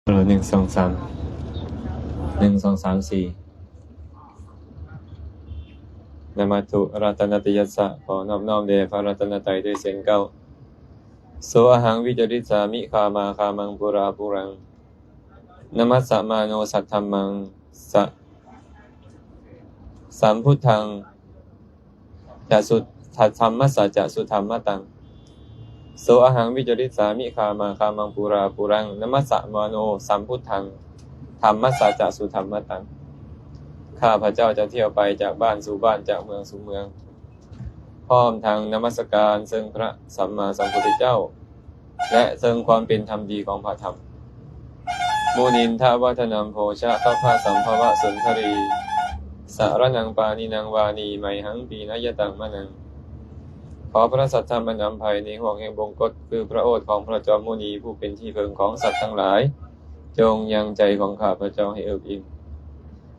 ເອີ ໜຶ່ງ ສອງ ສາມ ໜຶ່ງ ສອງ ສາມ ສີ່ ນະມະທຸລັດຕະນະຕະຍັດສະ ຂໍນອບນ້ອມແດ່ພະລັດຕະນະໄຕດ້ວຍເສຍງເກົ້າ. ໂສອະຫັງວິຈາລິສາມິ ຄາມາຄາມັງ ປຸຣາປຸຣັງ ນະມັດສະມາໂນ ສັດທຳມັງ ສະ ສຳພຸດທັງ ຈະສຸ ທ- ທຳມັດສະຈະສຸທຳມະຕັງ ໂສອະຫັງວິຈາລິສາມິ ຄາມາຄາມັງ ປຸຣາປຸຣັງ ນະມັດສະມາໂນ ສຳພຸດທັງ ທຳມັດສະຈະສຸທຳມະຕັງ. ຂ້າພະເຈົ້າຈະຖ້ຽວໄປຈາກບ້ານສູ່ບ້ານ ຈາກເມືອງສູ່ເມືອງ ພ້ອມທັງນະມັດສະການເຊິ່ງພະສຳມາສຳພຸດທະເຈົ້າ ແລະ ເຊິ່ງຄວາມເປັນທຳດີຂອງພະທຳ. ມຸນິນທະວະທະນັມໂພຊະ ປັບພະສຳພະວະສຸນທະລີ ສະລະນັງປານິນັງວານີ ໄມຫັງປີນາຍະຕັງມະນັງ. ຂໍພະສັດທຳອັນອຳໄພໃນຫ່ວງແຫ່ງບົງກົດ ຄືພະໂອດຂອງພະຈອມມຸນີ ຜູ້ເປັນທີ່ເພິ່ງຂອງສັດທັງຫຼາຍ ຈົ່ງຍັງໃຈຂອງຂ້າພະເຈົ້າໃຫ້ເອິບອີ່ມ.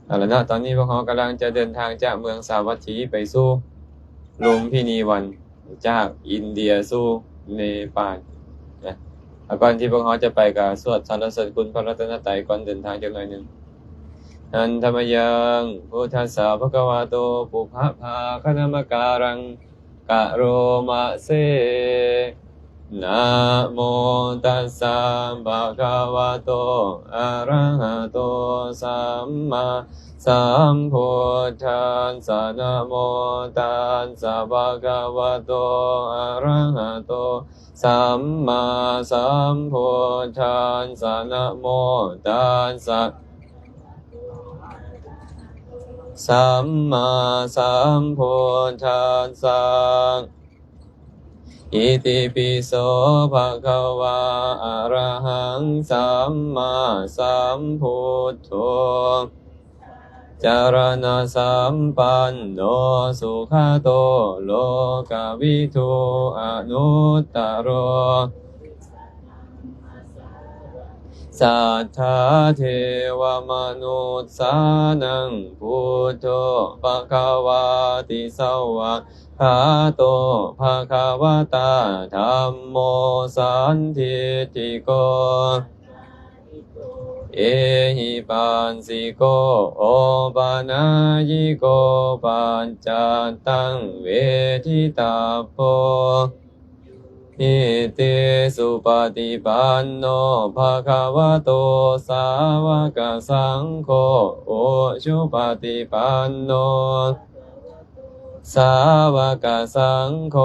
ເອົາລະເນາະ ຕອນນີ້ພວກເຮົາກຳລັງຈະເດີນທາງຈາກເມືອງສາວັດຖີໄປສູ່ລຸມພິນີວັນ ຈາກອິນເດຍສູ່ເນປານນະ. ແລ້ວກ່ອນທີ່ພວກເຮົາຈະໄປ ກໍສວດສັນລະເສີນຄຸນພະລັດຕະນະໄຕກ່ອນເດີນທາງຈັກໜ້ອຍໜຶ່ງ. ຫັນທະມະຍັງ ພຸດທັດສະ ພະຄະວະໂຕ ປຸບພະພາຄະນະມະກາລັງ ກະໂຣມະເຊ. ນະໂມຕັດສະ ພະຄະວະໂຕ ອະຣະຫະໂຕ ສຳມາສຳພຸດທັດສະ. ນະໂມຕັດສະ ພະຄະວະໂຕ ອະຣະຫະໂຕ ສຳມາສຳພຸດທັດສະ. ນະໂມຕັດສະ ສຳມາສຳພຸດທັດສະ. ອິຕິປິໂສ ພະຄະວາ ອະຣະຫັງ ສຳມາສຳພຸດໂທ ຈະລະນະສຳປັນໂນ ສຸຄະໂຕ ໂລກະວິທູ ອະນຸດຕະໂຣ ສັດຖາເທວະມະນຸດສານັງ ພຸດໂທ ພະຄະວາຕິ ສະຫວາກຂາໂຕ ພະຄະວະຕາ ທຳໂມ ສັນທິດຖິໂກ ເອຫິປັດສິໂກ ໂອປະນາຍິໂກ ປັດຈັດຕັງ ເວທິຕັບໂປ ນິຕິສຸປະຕິປັນໂນ ພະຄະວະໂຕ ສາວະກະສັງໂຄ ອຸຊຸປະຕິປັນໂນ ສາວະກະສັງໂຄ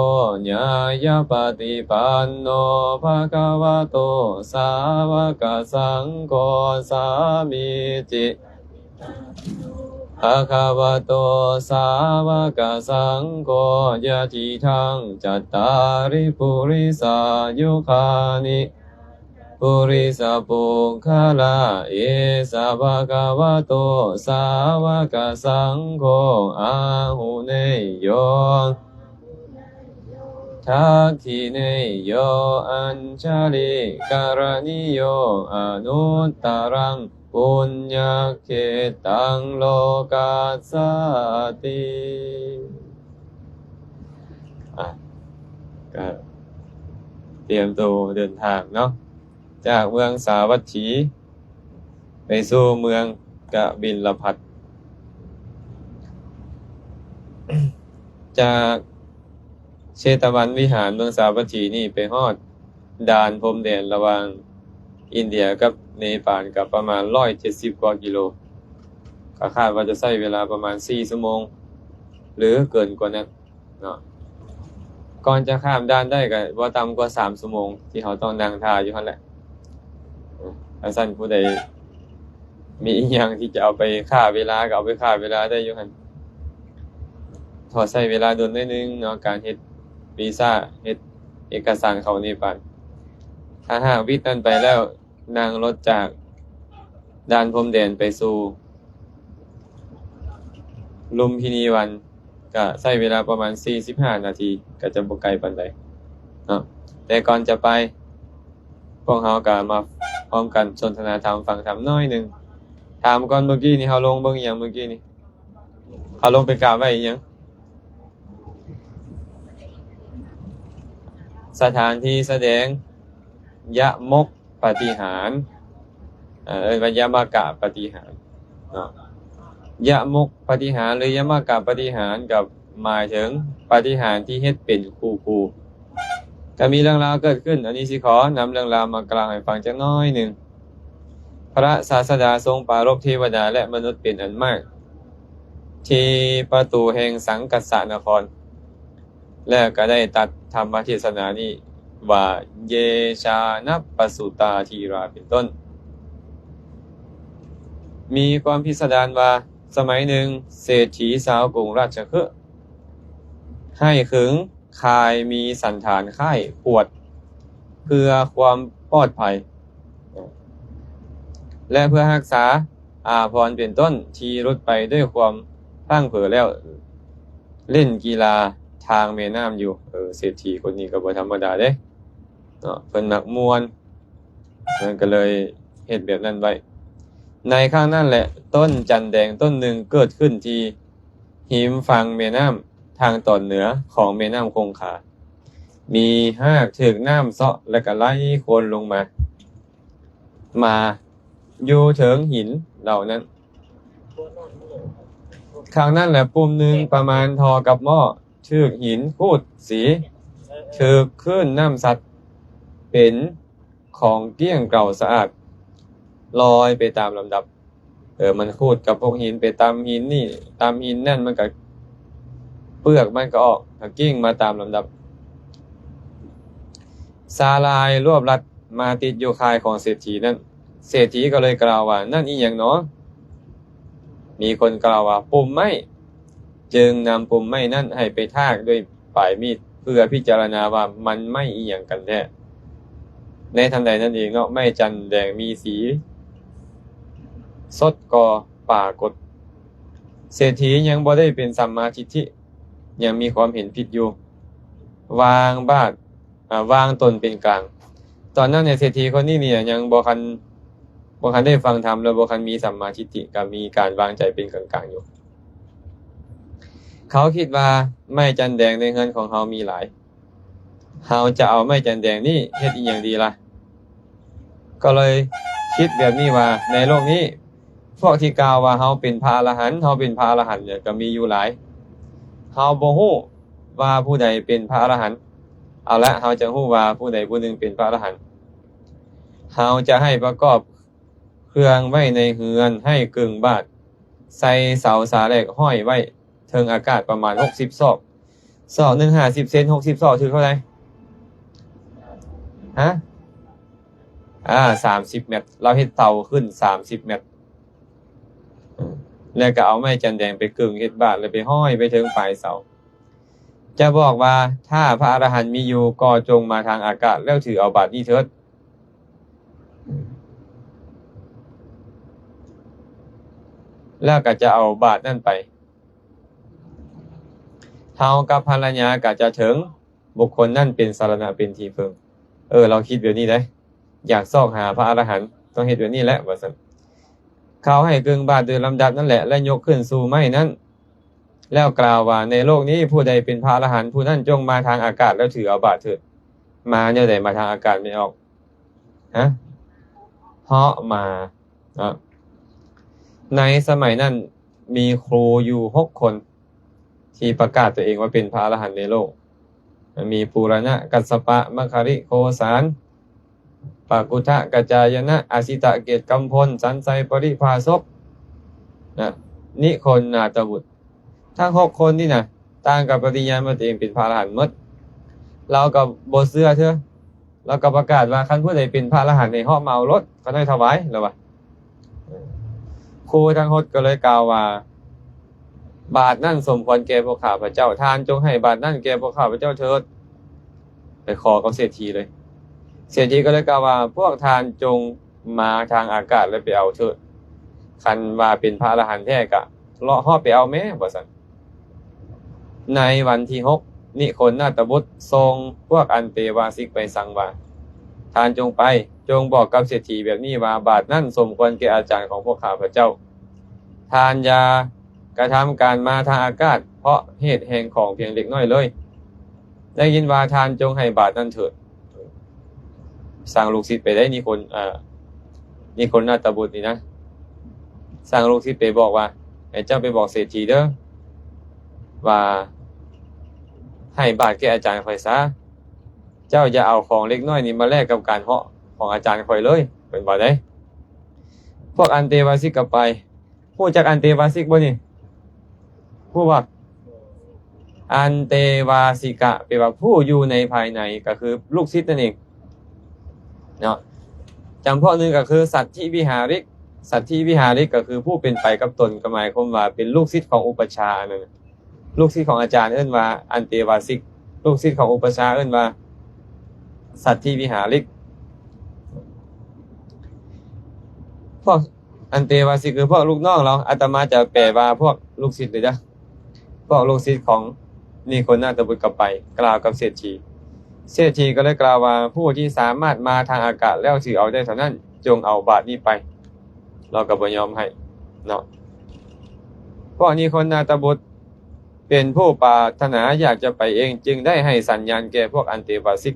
ຍາຍະປະຕິປັນໂນ ພະຄະວະໂຕ ສາວະກະສັງໂຄ ສາມີຈິ ພະຄະວະໂຕ ສາວະກະສັງໂຄ ຍະທິທັງ ຈັດຕາລິ ປຸລິສາຍຸຄານິ ປຸລິສະປຸກຄະລາ ເອສະ ພະຄະວະໂຕ ສາວະກະສັງໂຄ ອາຫຸເນຍໂຍ ທັກຂິເນຍໂຍ ອັນຊະລີກະລະນີໂຍ ອະນຸດຕະລັງ ປຸນຍະເຂດຕັງ ໂລກັດສາຕິ. ອ່ະ ກະຕຽມໂຕເດີນທາງເນາະ ຈາກເມືອງສາວັດຖີໄປສູ່ເມືອງກະບິນລະພັດ. ຈາກເຊຕະວັນວິຫານ ເມືອງສາວັດຖີນີ້ ໄປຮອດ ດ່ານພົມແດນລະຫວ່າງອິນເດຍກັບເນປານ ກໍປະມານຮ້ອຍເຈັດສິບກວ່າກິໂລ, ກໍຄາດວ່າຈະໃຊ້ເວລາປະມານສີ່ຊົ່ວໂມງ ຫຼື ເກີນກວ່ານັ້ນເນາະ. ກ່ອນຈະຂ້າມດ່ານໄດ້ກໍບໍ່ຕ່ຳກວ່າສາມຊົ່ວໂມງ ທີ່ເຮົາຕ້ອງນັ່ງຖ້າຢູ່ຫັ້ນແຫຼະ. ເອີ ຄັນຊັ້ນຜູ້ໃດມີອີ່ຫຍັງທີ່ຈະເອົາໄປຂ້າເວລາ ກໍເອົາໄປຂ້າເວລາໄດ້ຢູ່ຫັ້ນ. ເພາະໃຊ້ເວລາດົນໜ້ອຍໜຶ່ງເນາະ ການເຮັດວີຊາ ເຮັດເອກະສານເຂົ້າເນປານ. ຖ້າຫາກວິດນັ້ນໄປແລ້ວ ນັ່ງລົດຈາກດ່ານພົມແດນໄປສູ່ລຸມພິນີວັນ ກະໃຊ້ເວລາປະມານສີ່ສິບຫ້ານາທີ ກະຈະບໍ່ໄກປານໃດເນາະ. ແຕ່ກ່ອນຈະໄປ ພວກເຮົາກະມາພ້ອມກັນສົນທະນາທຳ ຟັງທຳໜ້ອຍໜຶ່ງ. ຖາມກ່ອນ ມື້ກີ້ນີ້ເຮົາລົງເບິ່ງອີ່ຫຍັງມື້ກີ້ນີ້? ເຮົາລົງໄປກາບໄຫວ້ອີ່ຫຍັງ? ສະຖານທີ່ສະແດງຍະມົກປາຕິຫານ ເອີ ເອີ້ນວ່າຍະມະກະປະຕິຫານເນາະ. ຍະມຸກປະຕິຫານ ຫຼື ຍະມະກະປະຕິຫານ ກໍໝາຍເຖິງປະຕິຫານທີ່ເຮັດເປັນຄູ່ໆ. ກໍມີເລື່ອງລາວເກີດຂຶ້ນ, ອັນນີ້ຊິຂໍນຳເລື່ອງລາວມາກ່າວໃຫ້ຟັງຈັກໜ້ອຍໜຶ່ງ. ພະສາສະດາຊົງປາລົບເທວະດາ ແລະ ມະນຸດເປັນອັນມາກ ທີ່ປະຕູແຫ່ງສັງກັດສະນະຄອນ ແລ້ວກໍໄດ້ຕັດທຳມະເທດສະນານີ້ວ່າ ເຢຊານັບປະສຸຕາທີຣາ ເປັນຕົ້ນ. ມີຄວາມພິສະດານວ່າ ສະໄໝໜຶ່ງ ເສດຖີຊາວກຸງລາຊະຄຶ ໃຫ້ຂຶງຄາຍມີສັນຖານຄ້າຍຂວດ ເພື່ອຄວາມປອດໄພ ແລະ ເພື່ອຮັກສາອາພອນເປັນຕົ້ນ ທີ່ຫຼຸດໄປດ້ວຍຄວາມພລັ້ງເຜີແລ້ວ ຫຼິ້ນກິລາທາງແມ່ນ້ຳຢູ່. ເອີ ເສດຖີຄົນນີ້ກໍບໍ່ທຳມະດາເດ້ເນາະ, ເພິ່ນມັກມ່ວນ ເພິ່ນກໍເລີຍເຮັດແບບນັ້ນໄວ້. ໃນຄັ້ງນັ້ນແຫຼະ ຕົ້ນຈັນແດງຕົ້ນໜຶ່ງເກີດຂຶ້ນທີ່ ຮິມຝັ່ງແມ່ນ້ຳທາງຕອນເໜືອຂອງແມ່ນ້ຳຄົງຄາ, ມີຮາກຖືກນ້ຳເຊາະ ແລະ ກໍໄຫຼໂຄນລົງມາ ມາຢູ່ເທິງຫີນເຫຼົ່ານັ້ນ. ຄັ້ງນັ້ນແຫຼະ ປຸ່ມໜຶ່ງປະມານທໍ່ກັບໝໍ້ ຖືກຫີນຂູດສີ ຖືກຄື້ນນ້ຳຊັດ ເປັນ ຂອງກ້ຽງເກົ່າສະອາດ ລອຍໄປຕາມລຳດັບ. ເອີ ມັນຂູດກັບພວກຫີນ ໄປຕຳຫີນນີ້ ຕຳຫີນນັ້ນ ມັນກະ ເປືອກມັນກະອອກ ກະກ້ຽງມາຕາມລຳດັບ. ສາຫຼ່າຍລວບລັດມາຕິດຢູ່ຄ້າຍຂອງເສດຖີນັ້ນ. ເສດຖີກໍເລີຍກ່າວວ່າ ນັ້ນອີ່ຫຍັງໜໍ? ມີຄົນກ່າວວ່າ ປຸ່ມໄມ້. ຈຶ່ງນຳປຸ່ມໄມ້ນັ້ນໃຫ້ໄປຖາກດ້ວຍປາຍມີດ ເພື່ອພິຈາລະນາວ່າມັນໄມ້ອີ່ຫຍັງກັນແທ້. ໃນທັນໃດນັ້ນເອງເນາະ ໄມ້ຈັນແດງມີສີສົດກໍປາກົດ. ເສດຖີຍັງບໍ່ໄດ້ເປັນສຳມາທິດຖິ ຍັງມີຄວາມເຫັນຜິດຢູ່ ວາງບາດ ອາ ວາງຕົນເປັນກາງ. ຕອນນັ້ນເນຍ ເສດຖີຄົນນີ້ນີ້ຍັງບໍ່ທັນ ບໍ່ທັນໄດ້ຟັງທຳ ແລະ ບໍ່ທັນມີສຳມາທິດຖິ ກໍມີການວາງໃຈເປັນກາງໆຢູ່. ເຂົາຄິດວ່າ ໄມ້ຈັນແດງໃນເຮືອນຂອງເຮົາມີຫຼາຍ ເຮົາຈະເອົາໄມ້ຈັນແດງນີ້ເຮັດອີ່ຫຍັງດີລະ? ກໍເລີຍຄິດແບບນີ້ວ່າ ໃນໂລກນີ້ ພວກທີ່ກ່າວວ່າເຮົາເປັນພະອະລະຫັນ ເຮົາເປັນພະອະລະຫັນເນຍ ກໍມີຢູ່ຫຼາຍ. ເຮົາບໍ່ຮູ້ວ່າຜູ້ໃດເປັນພະອະລະຫັນ. ເອົາລະ ເຮົາຈະຮູ້ວ່າຜູ້ໃດຜູ້ໜຶ່ງເປັນພະອະລະຫັນ. ເຮົາຈະໃຫ້ປະກອບເຄື່ອງໄວ້ໃນເຮືອນ ໃຫ້ກຶ່ງບາດ ໃສ່ເສົາສາແຫຼກຫ້ອຍໄວ້ເທິງອາກາດປະມານຫົກສິບສອກ. ສອກໜຶ່ງຫ້າສິບເຊັນ ຫົກສິບສອກຖືກເທົ່າໃດ? ຮະ? ອາ ສາມສິບແມັດ. ລາວເຮັດເສົາຂຶ້ນສາມສິບແມັດ ແລ້ວກໍເອົາໄມ້ຈັນແດງໄປກຶ່ງເຮັດບາດ ແລ້ວໄປຫ້ອຍໄປເທິງປາຍເສົາ. ຈະບອກວ່າ ຖ້າພະອະລະຫັນມີຢູ່ ກໍຈົ່ງມາທາງອາກາດ ແລ້ວຖືເອົາບາດນີ້ເຖີດ. ແລ້ວກໍຈະເອົາບາດນັ້ນໄປ. ເຮົາກັບພັນລະຍາກໍຈະເຖິງບຸກຄົນນັ້ນເປັນສາລະນະ ເປັນທີ່ເພິ່ງ. ເອີ ລາວຄິດແບບນີ້ເດ້. ຢາກຊອກຫາພະອະລະຫັນ ຕ້ອງເຮັດແບບນີ້ແຫຼະ ວ່າຊັ້ນ. ເຂົາໃຫ້ກຶ່ງບາດໂດຍລຳດັບນັ້ນແຫຼະ ແລະ ຍົກຂຶ້ນສູ່ໄມ້ນັ້ນ ແລ້ວກ່າວວ່າ ໃນໂລກນີ້ຜູ້ໃດເປັນພະອະລະຫັນ ຜູ້ນັ້ນຈົ່ງມາທາງອາກາດ ແລ້ວຖືເອົາບາດເຖີດ. ມາແນວໃດ? ມາທາງອາກາດແມ່ນອອກ ຮະ? ເຫາະມາເນາະ. ໃນສະໄໝນັ້ນມີຄູຢູ່ຫົກຄົນ ທີ່ປະກາດຕົວເອງວ່າເປັນພະອະລະຫັນໃນໂລກ. ມີປູລະນະ ກັດສະປະ ມັກຄະລິ ໂຄສານ ປະກຸທະ ກະຈາຍະນະ ອາສິຕະ ເກດກຳພົນ ສັນໄຊ ປະລິພາສົກ ນະ ນິຄົນນາຕະວຸດ. ທັງຫົກຄົນນີ້ນະ ຕ່າງກັບປະຕິຍານວ່າຕົວເອງເປັນພະອະລະຫັນໝົດ. ລາວກໍບໍ່ເຊື່ອເທື່ອ. ລາວກໍປະກາດວ່າ ຄັນຜູ້ໃດເປັນພະອະລະຫັນໃຫ້ເຫາະມາເອົາໂລດ, ຂ້ານ້ອຍຖວາຍ, ລາວວ່າ. ຄູທັງຫົກກໍເລີຍກ່າວວ່າ ບາດນັ້ນສົມຄວນແກ່ພວກຂ້າພະເຈົ້າ, ທ່ານຈົ່ງໃຫ້ບາດນັ້ນແກ່ພວກຂ້າພະເຈົ້າເຖີດ. ໄປຂໍກັບເສດຖີເລີຍ. ເສດຖີກໍເລີຍກ່າວວ່າ ພວກທ່ານຈົ່ງມາທາງອາກາດ ແລ້ວໄປເອົາເຖີດ. ຄັນວ່າເປັນພະອະລະຫັນແທ້ກະເລາະເຫາະໄປເອົາແມ້ ວ່າຊັ້ນ. ໃນວັນທີຫົກ ນິຄົນນາຕະບຸດສົ່ງພວກອັນເຕວາສິກໄປສັ່ງວ່າ ທ່ານຈົ່ງໄປ, ຈົ່ງບອກກັບເສດຖີແບບນີ້ວ່າ ບາດນັ້ນສົມຄວນແກ່ອາຈານຂອງພວກຂ້າພະເຈົ້າ. ທ່ານຢ່າ ກະທຳການມາທາງອາກາດ ເພາະເຫດແຫ່ງຂອງພຽງເລັກນ້ອຍເລີຍ. ໄດ້ຍິນວ່າທ່ານຈົ່ງໃຫ້ບາດນັ້ນເຖີດ. ສັ່ງລູກສິດໄປໄດ້ນິຄົນ ອາ ນິຄົນນາຕະບຸດນີ້ນະ ສັ່ງລູກສິດໄປບອກວ່າ ໃຫ້ເຈົ້າໄປບອກເສດຖີເດີ ວ່າໃຫ້ບາດແກ່ອາຈານຂ້ອຍຊະ, ເຈົ້າຢ່າເອົາຂອງເລັກນ້ອຍນີ້ມາແລກກັບການເຫາະຂອງອາຈານຂ້ອຍເລີຍ ເພິ່ນວ່າເດ້. ພວກອັນເຕວາສິກກໍໄປ. ຮູ້ຈັກອັນເຕວາສິກບໍ່ນີ້? ຮູ້ບໍ່? ອັນເຕວາສິກະ ແປວ່າຜູ້ຢູ່ໃນພາຍໃນ ກໍຄືລູກສິດນັ້ນເອງເນາະ. ຈຳພວກໜຶ່ງກໍຄືສັດທິວິຫາຣິກ. ສັດທິວິຫາຣິກກໍຄືຜູ້ເປັນໄປກັບຕົນ ກໍໝາຍຄວາມວ່າເປັນລູກສິດຂອງອຸປັດຊານັ້ນນະ. ລູກສິດຂອງອາຈານເອີ້ນວ່າອັນເຕວາສິກ, ລູກສິດຂອງອຸປັດຊາເອີ້ນວ່າສັດທິວິຫາຣິກ. ພວກ ອັນເຕວາສິກຄືພວກລູກນ້ອງລາວ, ອາດຕະມາຈະແປວ່າພວກລູກສິດເລີຍເດີ. ພວກລູກສິດຂອງນິຄົນນາຕະບຸດກໍໄປ ກ່າວກັບເສດຖີ. ເສດຖີກໍເລີຍກ່າວວ່າ ຜູ້ທີ່ສາມາດມາທາງອາກາດແລ້ວຖືເອົາໄດ້ເທົ່ານັ້ນ ຈົ່ງເອົາບາດນີ້ໄປ. ລາວກໍບໍ່ຍອມໃຫ້ເນາະ. ພວກນິຄົນນາຕະບຸດເປັນຜູ້ປາດຖະໜາຢາກຈະໄປເອງ ຈຶ່ງໄດ້ໃຫ້ສັນຍານແກ່ພວກອັນເຕວາສິກ,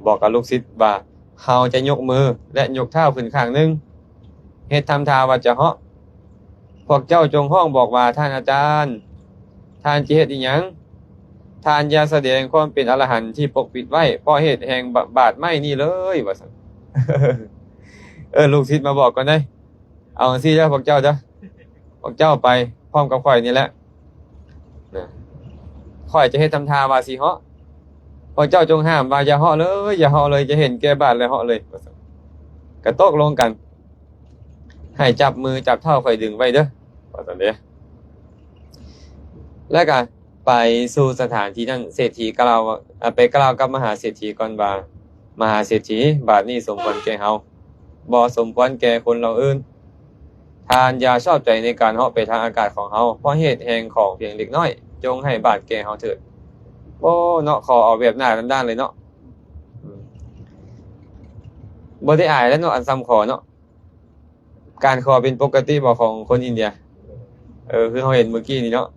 ບອກກັບລູກສິດວ່າ ເຮົາຈະຍົກມື ແລະ ຍົກເທົ້າຂຶ້ນຂ້າງໜຶ່ງ ເຮັດທຳທ່າວ່າຈະເຫາະ. ພວກເຈົ້າຈົ່ງຮ້ອງບອກວ່າ ທ່ານອາຈານ, ທ່ານຈະເຮັດອີ່ຫຍັງ? ທ່ານຢ່າສະແດງຄວາມເປັນອະລະຫັນທີ່ປົກປິດໄວ້ ເພາະເຫດແຫ່ງບາດໄມ້ນີ້ເລີຍ ວ່າຊັ້ນ. ເອີ້ນລູກສິດມາບອກກ່ອນເດ້. ເອົາຈັ່ງຊີ້ເດີພວກເຈົ້າເດີ, ພວກເຈົ້າໄປພ້ອມກັບຂ້ອຍນີ້ແຫຼະ. ນະ ຂ້ອຍຈະເຮັດທຳທ່າວ່າຊິເຫາະ, ພວກເຈົ້າຈົ່ງຫ້າມວ່າຢ່າເຫາະເລີຍ, ຢ່າເຫາະເລີຍ, ຢ່າເຫັນແກ່ບາດແລ້ວເຫາະເລີຍ ວ່າຊັ້ນ. ກະຕົກລົງກັນ ໃຫ້ຈັບມືຈັບເທົ້າຂ້ອຍດຶງໄວ້ເດີ ວ່າຊັ້ນເດ້. ແລ້ວກະໄປສູ່ສະຖານທີ່ນັ້ນ, ເສດຖີກ່າວ ໄປກ່າວກັບມະຫາເສດຖີກ່ອນວ່າ ມະຫາເສດຖີ, ບາດນີ້ສົມຄວນແກ່ເຮົາ, ບໍ່ສົມຄວນແກ່ຄົນເຫຼົ່າອື່ນ. ທ່ານຢ່າຊອບໃຈໃນການເຫາະໄປທາງອາກາດຂອງເຮົາ ເພາະເຫດແຫ່ງຂອງພຽງເລັກນ້ອຍ, ຈົ່ງໃຫ້ບາດແກ່ເຮົາເຖີດ. ໂອ້ ເນາະ, ຂໍເອົາແບບໜ້າດ້ານໆເລີຍເນາະ. ບໍ່ໄດ້ອາຍແລ້ວເນາະ, ອັນຊ່ຳຂໍເນາະ. ການຂໍເປັນປົກກະຕິບໍ່ຂອງຄົນອິນເດຍ? ເອີ ຄືເຮົາເຫັນມື້ກີ້ນີ້ເນາະ,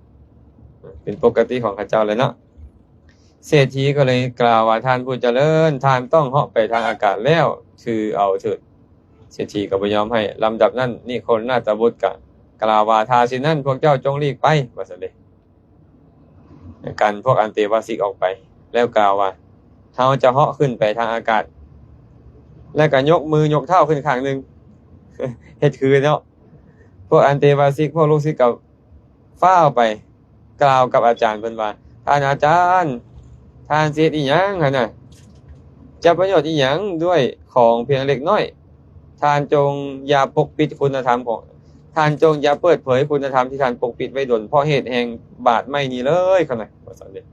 ເປັນປົກກະຕິຂອງເຂົາເຈົ້າເລີຍເນາະ. ເສດຖີກໍເລີຍກ່າວວ່າ ທ່ານຜູ້ຈະເລີນ, ທ່ານຕ້ອງເຫາະໄປທາງອາກາດແລ້ວຖືເອົາເຖີດ. ເສດຖີກໍບໍ່ຍອມໃຫ້. ລຳດັບນັ້ນ ນິຄົນນາຕະບຸດກໍກ່າວວ່າ ຖ້າເຊັ່ນນັ້ນ ພວກເຈົ້າຈົ່ງຫຼີກໄປ ວ່າຊັ້ນເດ. ກັນພວກອັນເຕວາສິກອອກໄປ ແລ້ວກ່າວວ່າ ເຮົາຈະເຫາະຂຶ້ນໄປທາງອາກາດ. ແລ້ວກໍຍົກມືຍົກເທົ້າຂຶ້ນຂ້າງໜຶ່ງ ເຮັດຄືເນາະ. ພວກອັນເຕວາສິກ ພວກລູກສິດກໍ ຟ້າວໄປກ່າວກັບອາຈານເພິ່ນວ່າ ທ່ານອາຈານ, ທ່ານຊິເຮັດອີ່ຫຍັງຫັ້ນນະ? ຈະປະໂຫຍດອີ່ຫຍັງດ້ວຍຂອງພຽງເລັກນ້ອຍ? ທ່ານຈົ່ງຢ່າປົກປິດຄຸນນະທຳຂອງ, ທ່ານຈົ່ງຢ່າເປີດເຜີຍຄຸນນະທຳທີ່ທ່ານປົກປິດໄວ້ດົນ ເພາະເຫດແຫ່ງບາດໄມ້ນີ້ເລີຍ ເຂົານະ ວ່າຊັ້ນເດ.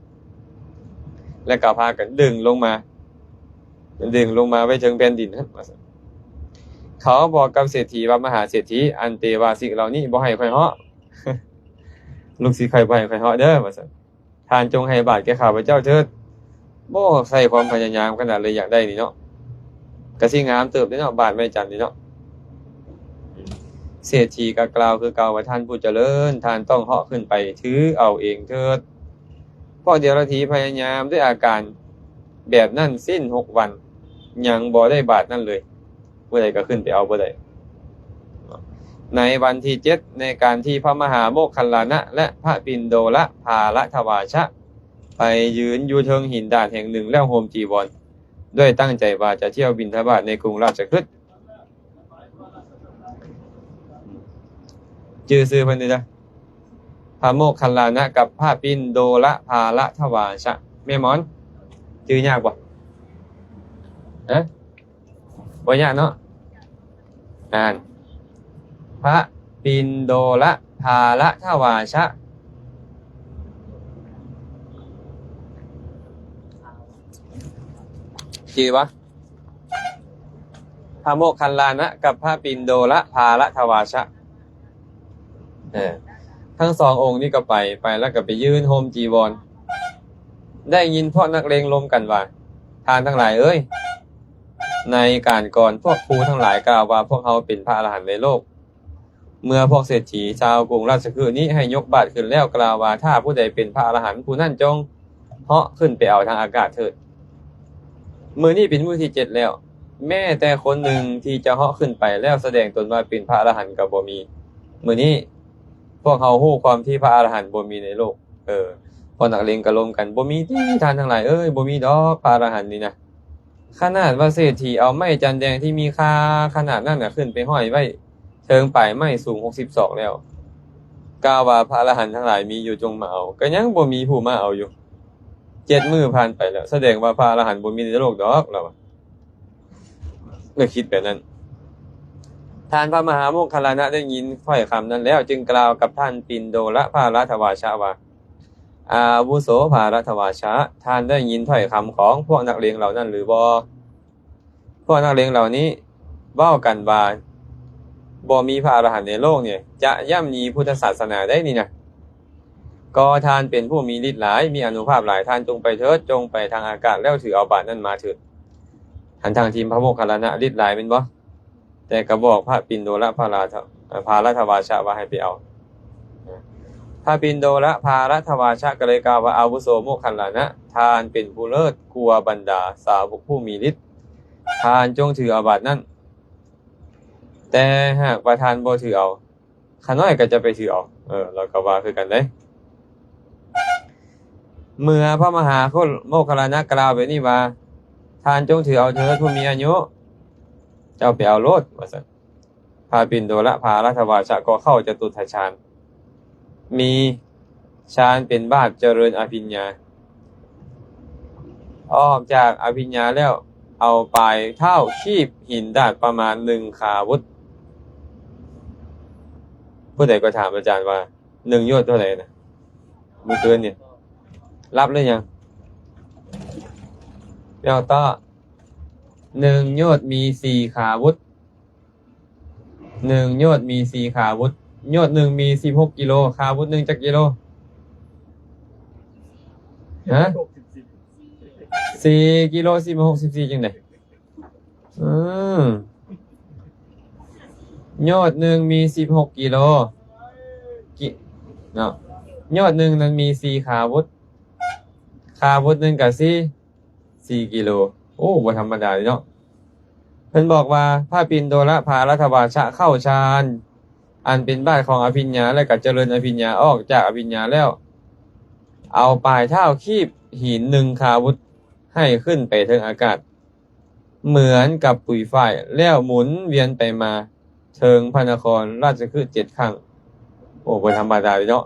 ແລ້ວກໍພາກັນດຶງລົງມາ, ດຶງລົງມາໄວ້ເທິງແຜ່ນດິນ ວ່າຊັ້ນ. ເຂົາບອກກັບເສດຖີວ່າ ມະຫາເສດຖີ, ອັນເຕວາສິກເຫຼົ່ານີ້ບໍ່ໃຫ້ຂ້ອຍເຫາະ. ລູກສິດຂ້ອຍບໍ່ໃຫ້ຂ້ອຍເຫາະເດີ ວ່າຊັ້ນ. ທ່ານຈົ່ງໃຫ້ບາດແກ່ຂ້າພະເຈົ້າເຖີດ. ໂອ້ ໃຊ້ຄວາມພະຍາຍາມຂະໜາດເລີຍ ຢາກໄດ້ນີ້ເນາະ. ກະຊິງາມເຕີບເດ້ເນາະ, ບາດໄມ້ຈັນນີ້ເນາະ. ເສດຖີກໍກ່າວຄືເກົ່າວ່າ ທ່ານຜູ້ຈະເລີນ, ທ່ານຕ້ອງເຫາະຂຶ້ນໄປຖືເອົາເອງເຖີດ. ພວກເດຍລະຖີພະຍາຍາມດ້ວຍອາການແບບນັ້ນສິ້ນຫົກວັນ ຍັງບໍ່ໄດ້ບາດນັ້ນເລີຍ. ຜູ້ໃດກໍຂຶ້ນໄປເອົາບໍ່ໄດ້. ໃນວັນທີເຈັດ ໃນການທີ່ພະມະຫາໂມກຄັນລານະ ແລະ ພະປິນໂດລະພາລະທະວາຊະ ໄປຢືນຢູ່ເທິງຫີນດາດແຫ່ງໜຶ່ງ ແລ້ວໂຮມຈີວອນ ດ້ວຍຕັ້ງໃຈວ່າຈະທ່ຽວບິນທະບາດໃນກຸງລາຊະຄຶດ. ຈື່ຊື່ເພິ່ນເດີ. ພະໂມກຄັນລານະກັບພະປິນໂດລະພາລະທະວາຊະ. ແມ່ໝອນ ຈື່ຍາກບໍ່? ຮະ? ບໍ່ຍາກເນາະ. ອ່ານ ພະປິນໂດລະພາລະທະວາຊະ. ຈື່ບໍ່? ພະໂມກຄັນລານະກັບພະປິນໂດລະພາລະທະວາຊະ. ເອີ ທັງສອງອົງນີ້ກໍໄປ, ໄປແລ້ວກໍໄປຢືນໂຮມຈີວອນ. ໄດ້ຍິນພວກນັກເລງລົມກັນວ່າ, ທ່ານທັງຫຼາຍເອີຍ, ໃນການກ່ອນພວກຄູທັງຫຼາຍກ່າວວ່າພວກເຮົາເປັນພະອະລະຫັນໃນໂລກ. ເມື່ອພວກເສດຖີຊາວກຸງລາຊະຄຶນີ້ໃຫ້ຍົກບາດຂຶ້ນແລ້ວກ່າວວ່າ, ຖ້າຜູ້ໃດເປັນພະອະລະຫັນ, ຜູ້ນັ້ນຈົ່ງເຫາະຂຶ້ນໄປເອົາທາງອາກາດເຖີດ. ມື້ນີ້ເປັນມື້ທີເຈັດແລ້ວ, ແມ້ແຕ່ຄົນໜຶ່ງທີ່ຈະເຫາະຂຶ້ນໄປແລ້ວສະແດງຕົນວ່າເປັນພະອະລະຫັນກໍບໍ່ມີ. ມື້ນີ້ພວກເຮົາຮູ້ຄວາມທີ່ພະອະລະຫັນບໍ່ມີໃນໂລກ. ເອີ ພວກນັກເລັງກໍລົມກັນ, ບໍ່ມີຕິທ່ານທັງຫຼາຍເອີຍ, ບໍ່ມີດອກພະອະລະຫັນນີ້ນະ. ຂະໜາດວ່າເສດຖີເອົາໄມ້ຈັນແດງທີ່ມີຄ່າຂະໜາດນັ້ນນະ ຂຶ້ນໄປຫ້ອຍໄວ້ເທິງປາຍໄມ້ສູງຫົກສິບສອກແລ້ວ, ກ່າວວ່າ ພະອະລະຫັນທັງຫຼາຍມີຢູ່, ຈົ່ງມາເອົາ. ກໍຍັງບໍ່ມີຜູ້ມາເອົາຢູ່. ເຈັດມື້ຜ່ານໄປແລ້ວ, ສະແດງວ່າພະອະລະຫັນບໍ່ມີໃນໂລກດອກ, ລາວວ່າ. ເລີຍຄິດແບບນັ້ນ. ທ່ານພະມະຫາໂມກຄັນລານະໄດ້ຍິນຖ້ອຍຄຳນັ້ນແລ້ວ, ຈຶ່ງກ່າວກັບທ່ານປິນໂດລະພາລະທະວາຊະວ່າ, ອາວຸໂສພາລະທະວາຊະ, ທ່ານໄດ້ຍິນຖ້ອຍຄຳຂອງພວກນັກເລັງເຫຼົ່ານັ້ນຫຼືບໍ່? ພວກນັກເລັງເຫຼົ່ານີ້ເວົ້າກັນວ່າ ບໍ່ມີພະອະລະຫັນໃນໂລກນີ້ຈະຢ້ຳຢີພຸດທະສາສະໜາໄດ້ນີ້ນະ. ກໍທ່ານເປັນຜູ້ມີລິດຫຼາຍ, ມີອານຸພາບຫຼາຍ, ທ່ານຈົ່ງໄປເຖີດ, ຈົ່ງໄປທາງອາກາດແລ້ວຖືເອົາບາດນັ້ນມາເຖີດ. ທັງໆທີ່ພະໂມກຄັນລານະລິດຫຼາຍແມ່ນບໍ່? ແຕ່ກໍບອກພະປິນໂດລະພາລະທະ ພາລະທະວາຊະວ່າໃຫ້ໄປເອົາ. ພະປິນໂດລະພາລະທະວາຊະກໍເລີຍກ່າວວ່າ, ອາວຸໂສໂມກຄັນລານະ, ທ່ານເປັນຜູ້ເລີດກວ່າບັນດາສາວົກຜູ້ມີລິດ, ທ່ານຈົ່ງຖືເອົາບາດນັ້ນ. ແຕ່ຫາກວ່າທ່ານບໍ່ຖືເອົາ, ຂ້ານ້ອຍກໍຈະໄປຖືເອົາ. ເອີ ລາວກໍວ່າຄືກັນເດ້. ເມື່ອພະມະຫາໂມກຄັນລານະກ່າວແບບນີ້ວ່າ, ທ່ານຈົ່ງຖືເອົາເທີດຜູ້ມີອາຍຸ, ເຈົ້າໄປເອົາໂລດ ວ່າຊັ້ນ. ພະປິນໂດລະພາລະທະວາຊະກໍເຂົ້າຈະຕຸດຖະຊານ, ມີ ຊານເປັນບາດຈະເລີນອະພິນຍາ. ອອກຈາກອະພິນຍາແລ້ວ ເອົາປາຍເທົ້າຄີບຫີນດາດປະມານໜຶ່ງຄາວຸດ. ຜູ້ໃດກໍຖາມອາຈານວ່າ ໜຶ່ງໂຍດເທົ່າໃດນະ? ມື້ຄືນນີ້ ຫຼັບຫຼືຍັງ? ແມ່ອອກຕໍ່. ໜຶ່ງໂຍດມີສີ່ຄາວຸດ. ໜຶ່ງໂຍດມີສີ່ຄາວຸດ. ໂຍດໜຶ່ງມີສິບຫົກກິໂລ, ຄາວຸດໜຶ່ງຈັກກິໂລ? ຮະ? ສີ່ກິໂລ, ສີ່ ຫົກສິບສີ່ ຈັ່ງໃດ? ອືມ ໂຍດໜຶ່ງມີສິບຫົກກິໂລ ກິ ເນາະ, ໂຍດໜຶ່ງນັ້ນມີສີ່ຄາວຸດ, ຄາວຸດໜຶ່ງກໍສີ່ ສີ່ກິໂລ. ໂອ້ ບໍ່ທຳມະດາເດເນາະ. ເພິ່ນບອກວ່າ ພະປິນໂດລະພາລະທະວາຊະເຂົ້າຊານ ອັນເປັນບາດຂອງອະພິນຍາ ແລະ ກໍຈະເລີນອະພິນຍາ, ອອກຈາກອະພິນຍາແລ້ວ ເອົາປາຍເທົ້າຄີບຫີນໜຶ່ງຄາວຸດ ໃຫ້ຂຶ້ນໄປເທິງອາກາດ ເໝືອນກັບປຸຍຝ້າຍ ແລ້ວໝູນວຽນໄປມາເທິງພະນະຄອນລາຊະຄຶເຈັດຄັ້ງ. ໂອ້ ບໍ່ທຳມະດາເດເນາະ.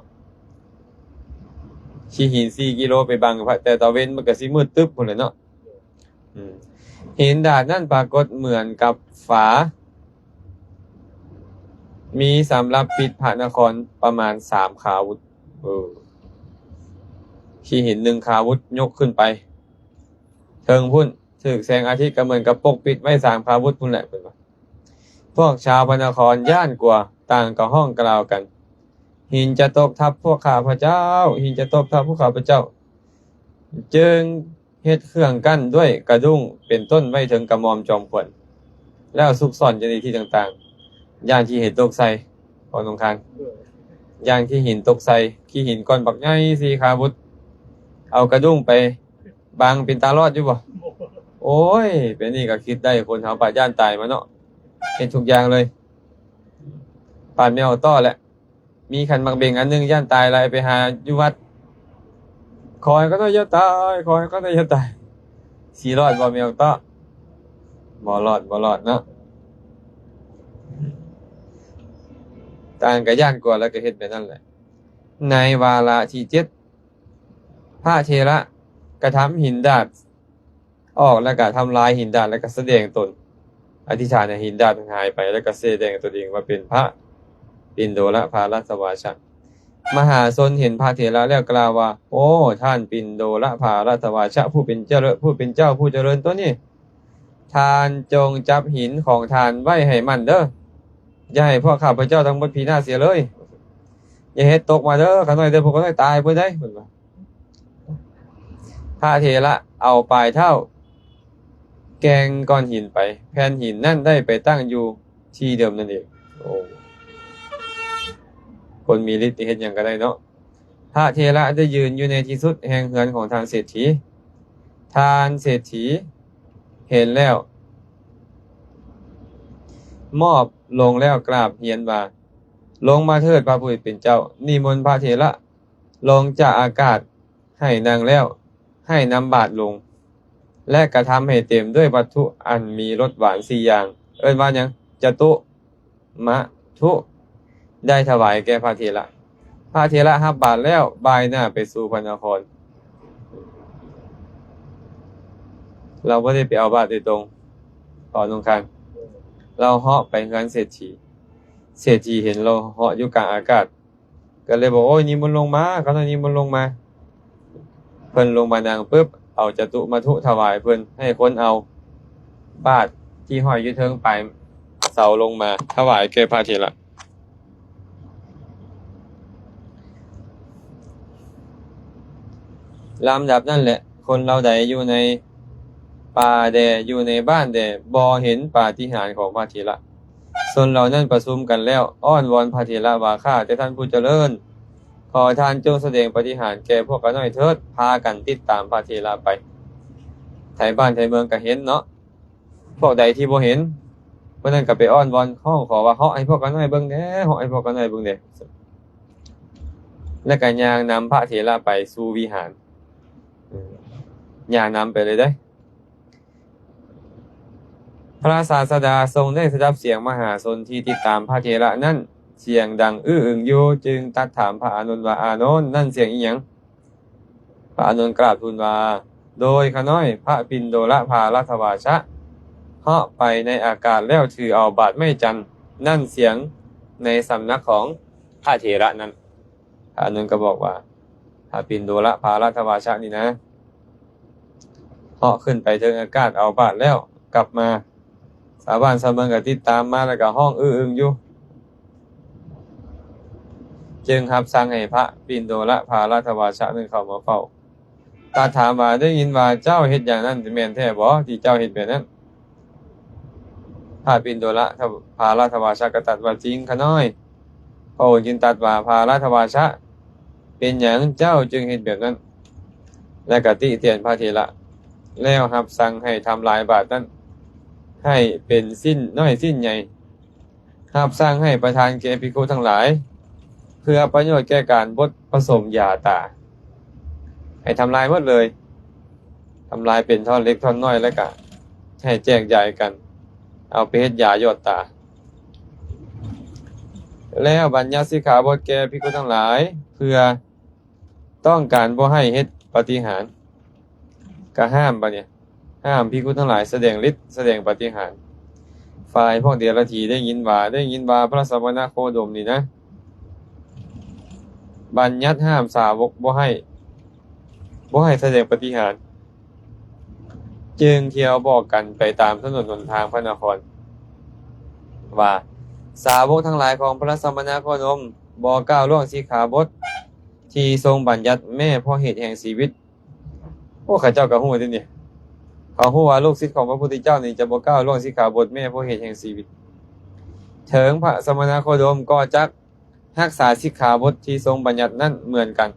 ຂີ້ຫີນສີ່ກິໂລໄປບັງພະ ແຕ່ຕາເວັນມັນກໍຊິມືດຕຶບພຸ້ນແຫຼະເນາະ. ອືມ ຫີນດາດນັ້ນປາກົດເໝືອນກັບຝາ ມີສຳລັບປິດພະນະຄອນປະມານສາມຄາວຸດ. ເອີ ຂີ້ຫີນໜຶ່ງຄາວຸດຍົກຂຶ້ນໄປເທິງພຸ້ນ ຖືກແສງອາທິດກໍເໝືອນກັບປົກປິດໄວ້ສາມຄາວຸດພຸ້ນແຫຼະ ເພິ່ນວ່າ. ພວກຊາວພະນະຄອນຢ້ານກົວ ຕ່າງກໍຮ້ອງກ່າວກັນ, ຫີນຈະຕົກທັບພວກຂ້າພະເຈົ້າ, ຫີນຈະຕົກທັບພວກຂ້າພະເຈົ້າ. ຈຶ່ງເຮັດເຄື່ອງກັ້ນດ້ວຍກະດຸ້ງເປັນຕົ້ນໄວ້ເທິງກະໝ່ອມຈອມຂວັນ ແລ້ວຊຸກຊ້ອນຢູ່ໃນທີ່ຕ່າງໆ ຢ້ານຂີ້ຫີນຕົກໃສ່ ເວົ້າໜອງຄານ ຢ້ານຂີ້ຫີນຕົກໃສ່. ຂີ້ຫີນກ້ອນບັກໃຫຍ່ສີ່ຄາວຸດ ເອົາກະດຸ້ງໄປ ບາງເປັນຕາລອດຢູ່ບໍ່? ໂອ້ຍ ເປັນນີ້ກໍຄິດໄດ້ ຄົນເຮົາປາດຢ້ານຕາຍມາເນາະ ເຮັດທຸກຢ່າງເລີຍ. ປາດແມວຕໍ່ແຫຼະ ມີຂັນໝາກເບັງອັນໜຶ່ງ ຢ້ານຕາຍຫຼາຍ ໄປຫາຢູ່ວັດ ຂໍໃຫ້ຂ້ານ້ອຍຢ່າຕາຍ ຂໍໃຫ້ຂ້ານ້ອຍຢ່າຕາຍ. ຊິລອດບໍ່ແມວຕໍ່? ບໍ່ລອດ ບໍ່ລອດເນາະ. ຕ່າງກໍຢ້ານກົວ ແລ້ວກໍເຮັດແບບນັ້ນແຫຼະ. ໃນວາລະທີເຈັດ ພະເຖລະກະທຳຫີນດາດອອກ ແລ້ວກະທຳລາຍຫີນດາດ ແລ້ວກະສະແດງຕົນ ອະທິຖານໃຫ້ຫີນດາດມັນຫາຍໄປ ແລ້ວກະສະແດງຕົນເອງວ່າເປັນພະປິນໂດລະພາລະທະວາຊະ. ມະຫາຊົນເຫັນພະເຖລະແລ້ວກ່າວວ່າ ໂອ້ ທ່ານປິນໂດລະພາລະທະວາຊະ ຜູ້ເປັນເຈົ້າ ຜູ້ເປັນເຈົ້າຜູ້ຈະເລີນຕົວນີ້ ທ່ານຈົ່ງຈັບຫີນຂອງທ່ານໄວ້ໃຫ້ໝັ້ນເດີ້ ຢ່າໃຫ້ພວກຂ້າພະເຈົ້າທັງໝົດພິນາດເສຍເລີຍ. ຢ່າເຮັດຕົກມາເດີ້ ຂ້ານ້ອຍເດີ້ ພວກຂ້ານ້ອຍຕາຍເບີດໃດ໋ ເພິ່ນວ່າ. ພະເຖລະເອົາປາຍເທົ້າແກ່ງກ້ອນຫີນໄປ ແຜ່ນຫີນນັ້ນໄດ້ໄປຕັ້ງຢູ່ທີ່ເດີມນັ້ນເອງ. ໂອ້ ຄົນມີລິດນີ້ເຮັດຫຍັງກໍໄດ້ເນາະ. ພະເຖລະໄດ້ຢືນຢູ່ໃນທີ່ສຸດແຫ່ງເຮືອນຂອງທ່ານເສດຖີ. ທ່ານເສດຖີເຫັນແລ້ວ ມອບລົງແລ້ວກາບຮຽນວ່າ ລົງມາເທີດພະຜູ້ເປັນເຈົ້າ, ນິມົນພະເຖລະລົງຈາກອາກາດໃຫ້ນັ່ງແລ້ວ ໃຫ້ນຳບາດລົງ ແລະ ກະທຳໃຫ້ເຕັມດ້ວຍວັດຖຸອັນມີລົດຫວານສີ່ຢ່າງ ເອີ້ນວ່າຫຍັງ? ຈະຕຸ ມະທຸ ໄດ້ຖວາຍແກ່ພະເຖລະ. ພະເຖລະຮັບບາດແລ້ວ ບ່າຍໜ້າໄປສູ່ພະນະຄອນ. ລາວບໍ່ໄດ້ໄປເອົາບາດໂດຍຕົງ ຕອນຮຸ່ງຄານ ລາວເຫາະໄປເຮືອນເສດຖີ. ເສດຖີເຫັນລາວເຫາະຢູ່ກາງອາກາດ ກໍເລີຍບອກ, ໂອ້ຍ ນິມົນລົງມາ, ຂ້ານ້ອຍນິມົນລົງມາ. ເພິ່ນລົງມານັ່ງປຶບ ເອົາຈະຕຸມະທຸຖວາຍເພິ່ນ, ໃຫ້ຄົນເອົາບາດທີ່ຫ້ອຍຢູ່ເທິງປາຍເສົາລົງມາຖວາຍແກ່ພະເຖລະ. ລຳດັບນັ້ນແຫຼະ ຄົນເຫຼົ່າໃດຢູ່ໃນປ່າແດ່ ຢູ່ໃນບ້ານແດ່ ບໍ່ເຫັນປາຕິຫານຂອງພະເຖລະ. ຊົນເຫຼົ່ານັ້ນປະຊຸມກັນແລ້ວ ອ້ອນວອນພະເຖລະວ່າ, ຂ້າແຕ່ທ່ານຜູ້ຈະເລີນ, ຂໍທ່ານຈົ່ງສະແດງປາຕິຫານແກ່ພວກຂ້ານ້ອຍເທີດ. ພາກັນຕິດຕາມພະເຖລະໄປ. ໄທບ້ານໄທເມືອງກໍເຫັນເນາະ. ພວກໃດທີ່ບໍ່ເຫັນ ພວກນັ້ນກໍໄປອ້ອນວອນຮ້ອງຂໍວ່າ, ເຫາະໃຫ້ພວກຂ້ານ້ອຍເບິ່ງແດ່, ເຫາະໃຫ້ພວກຂ້ານ້ອຍເບິ່ງແດ່. ແລ້ວກໍຍ່າງນຳພະເຖລະໄປສູ່ວິຫານ. ເອີ ຍ່າງນຳໄປເລີຍເດ້. ພະສາສະດາຊົງໄດ້ສະດັບສຽງມະຫາຊົນທີ່ຕິດຕາມພະເຖລະນັ້ນ ສຽງດັງອື້ອອຶງຢູ່, ຈຶ່ງຕັດຖາມພະອານົນວ່າ, ອານົນ, ນັ້ນສຽງອີ່ຫຍັງ? ພະອານົນກາບທູນວ່າ, ໂດຍຂ້ານ້ອຍ, ພະປິນໂດລະພາລະທະວາຊະ ເຫາະໄປໃນອາກາດແລ້ວຖືເອົາບາດໄມ້ຈັນ, ນັ້ນສຽງໃນສຳນັກຂອງພະເຖລະນັ້ນ. ພະອານົນກໍບອກວ່າ, ພະປິນໂດລະພາລະທະວາຊະນີ້ນະ ເຫາະຂຶ້ນໄປເທິງອາກາດເອົາບາດແລ້ວກັບມາ. ຊາວບ້ານຊາວເມືອງກໍຕິດຕາມມາ ແລ້ວກໍຮ້ອງອື້ອອຶງຢູ່, ຈຶ່ງຮັບສັ່ງໃຫ້ພະປິນໂດລະພາລະທະວາຊະນັ້ນເຂົ້າມາເຝົ້າ. ຕັດຖາມວ່າ, ໄດ້ຍິນວ່າເຈົ້າເຮັດຢ່າງນັ້ນ ແມ່ນແທ້ບໍ່ທີ່ເຈົ້າເຮັດແບບນັ້ນ? ພະປິນໂດລະພາລະທະວາຊະກໍຕັດວ່າ, ຈິງຂ້ານ້ອຍ. ພະອົງຈຶ່ງຕັດວ່າ, ພາລະທະວາຊະ, ເປັນຫຍັງເຈົ້າຈຶ່ງເຮັດແບບນັ້ນ? ແລະກໍຕິຕຽນພະເຖລະ ແລ້ວຮັບສັ່ງໃຫ້ທຳລາຍບາດນັ້ນໃຫ້ເປັນຊິ້ນນ້ອຍຊິ້ນໃຫຍ່. ຮັບສັ່ງໃຫ້ປະທານແກ່ພິກຂຸທັງຫຼາຍ ເພື່ອປະໂຫຍດແກ່ການບົດປະສົມຢາຕາ. ໃຫ້ທຳລາຍໝົດເລີຍ, ທຳລາຍເປັນທ່ອນເລັກທ່ອນນ້ອຍ ແລ້ວກະໃຫ້ແຈກຢາຍກັນ ເອົາໄປເຮັດຢາຢອດຕາ. ແລ້ວບັນຍັດສິກຂາບົດແກ່ພິກຂຸທັງຫຼາຍ ເພື່ອ ຕ້ອງການບໍ່ໃຫ້ເຮັດປາຕິຫານ ກະຫ້າມບາດນີ້, ຫ້າມພິກຂຸທັງຫຼາຍສະແດງລິດ, ສະແດງປາຕິຫານ. ຝ່າຍພວກເດຍລະຖີໄດ້ຍິນວ່າ, ໄດ້ຍິນວ່າພະສະມະນະໂຄດົມນີ້ນະ ບັນຍັດຫ້າມສາວົກບໍ່ໃຫ້, ບໍ່ໃຫ້ສະແດງປາຕິຫານ, ຈຶ່ງທ່ຽວບອກກັນໄປຕາມຖະໜົນຫົນທາງພະນະຄອນວ່າ, ສາວົກທັງຫຼາຍຂອງພະສະມະນະໂຄດົມບໍ່ກ້າວລ່ວງສິກຂາບົດ ທີ່ຊົງບັນຍັດແມ້ເພາະເຫດແຫ່ງຊີວິດ. ໂອ້ ເຂົາເຈົ້າກໍຮູ້ເດ້ນີ້, ເຂົາຮູ້ວ່າລູກສິດຂອງພະພຸດທະເຈົ້ານີ້ຈະບໍ່ກ້າວລ່ວງສິກຂາບົດແມ້ເພາະເຫດແຫ່ງຊີວິດ. ເຖິງພະສະມະນະໂຄດົມກໍຈັກຮັກສາສິກຂາບົດທີ່ຊົງບັນຍັດນັ້ນເໝືອນກັນ.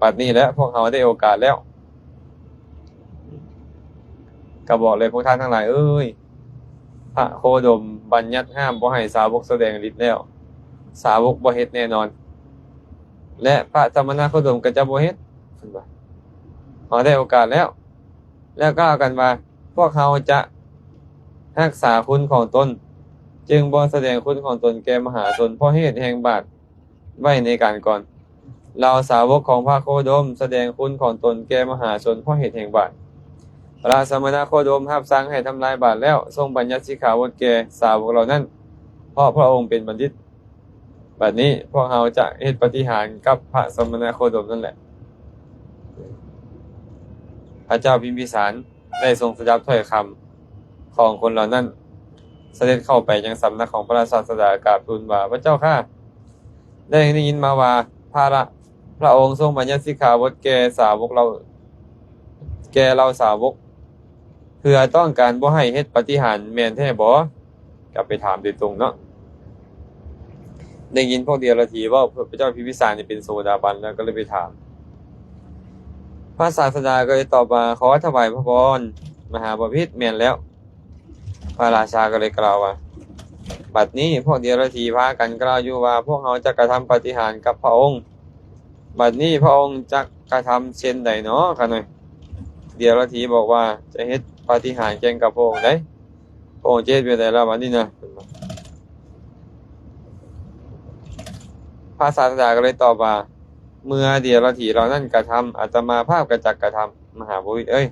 ບັດນີ້ແຫຼະພວກເຮົາໄດ້ໂອກາດແລ້ວ. ກໍບອກເລີຍ, ພວກທ່ານທັງຫຼາຍເອີຍ, ພະໂຄດົມບັນຍັດຫ້າມບໍ່ໃຫ້ສາວົກສະແດງລິດແລ້ວ, ສາວົກບໍ່ເຮັດແນ່ນອນ ແລະ ພະສະມະນະໂຄດົມກໍຈະບໍ່ເຮັດ, ເພິ່ນວ່າ. ເຮົາໄດ້ໂອກາດແລ້ວ, ແລ້ວກ່າວກັນວ່າ, ພວກເຮົາຈະຮັກສາຄຸນຂອງຕົນ, ຈຶ່ງບໍ່ສະແດງຄຸນຂອງຕົນແກ່ມະຫາຊົນເພາະເຫດແຫ່ງບາດ ໄວ້ໃນການກ່ອນ. ເຫຼົ່າສາວົກຂອງພະໂຄດົມສະແດງຄຸນຂອງຕົນແກ່ມະຫາຊົນເພາະເຫດແຫ່ງບາດ. ພະສະມະນະໂຄດົມຮັບສັ່ງໃຫ້ທຳລາຍບາດແລ້ວ, ຊົງບັນຍັດສິກຂາບົດແກ່ສາວົກເຫຼົ່ານັ້ນ, ເພາະພະອົງເປັນບັນດິດ. ບັດນີ້ພວກເຮົາຈະເຮັດປາຕິຫານກັບພະສະມະນະໂຄດົມນັ້ນແຫຼະ. ພະເຈົ້າພິມພິສານ ໄດ້ຊົງສະດັບຖ້ອຍຄຳຂອງຄົນເຫຼົ່ານັ້ນ, ສະເດັດເຂົ້າໄປຍັງສຳນັກຂອງພະສາສະດາ ກາບທູນວ່າ, ພະເຈົ້າຂ້າ, ໄດ້ ໄດ້ຍິນມາວ່າ ພະລະ ພະອົງຊົງບັນຍັດສິກຂາບົດແກ່ສາວົກເຫຼົ່າ, ແກ່ເຫຼົ່າສາວົກ ເພື່ອຕ້ອງການບໍ່ໃຫ້ເຮັດປາຕິຫານແມ່ນແທ້ບໍ? ກໍໄປຖາມໂດຍຕົງເນາະ. ໄດ້ຍິນພວກເດຍລະຖີເວົ້າ, ພະເຈົ້າພິມພິສານນີ້ເປັນໂສດາບັນແລ້ວ, ກໍເລີຍໄປຖາມ. ພະສາສະດາກໍເລີຍຕອບວ່າ, ຂໍຖວາຍພະພອນ ມະຫາບໍພິດ, ແມ່ນແລ້ວ. ພະລາຊາກໍເລີຍກ່າວວ່າ, ບັດນີ້ພວກເດຍລະຖີພາກັນກ່າວຢູ່ວ່າ, ພວກເຮົາຈະກະທຳປາຕິຫານກັບພະອົງ. ບັດນີ້ພະອົງຈະກະທຳເຊັ່ນໃດນໍ ຂ້ານ້ອຍ? ເດຍລະຖີບອກວ່າ, ຈະເຮັດປາຕິຫານແຂ່ງກັບພະອົງໃດ໋. ພະອົງຈະເຮັດແບບໃດລະບັດນີ້ນະ? ພະສາດສະດາກໍເລີຍຕອບວ່າ, ເມື່ອເດຍລະຖີເຫຼົ່ານັ້ນກະທຳ, ອາດຕະມາພາບກໍຈັກກະທຳ. ມະຫາບໍພິດເອີຍ.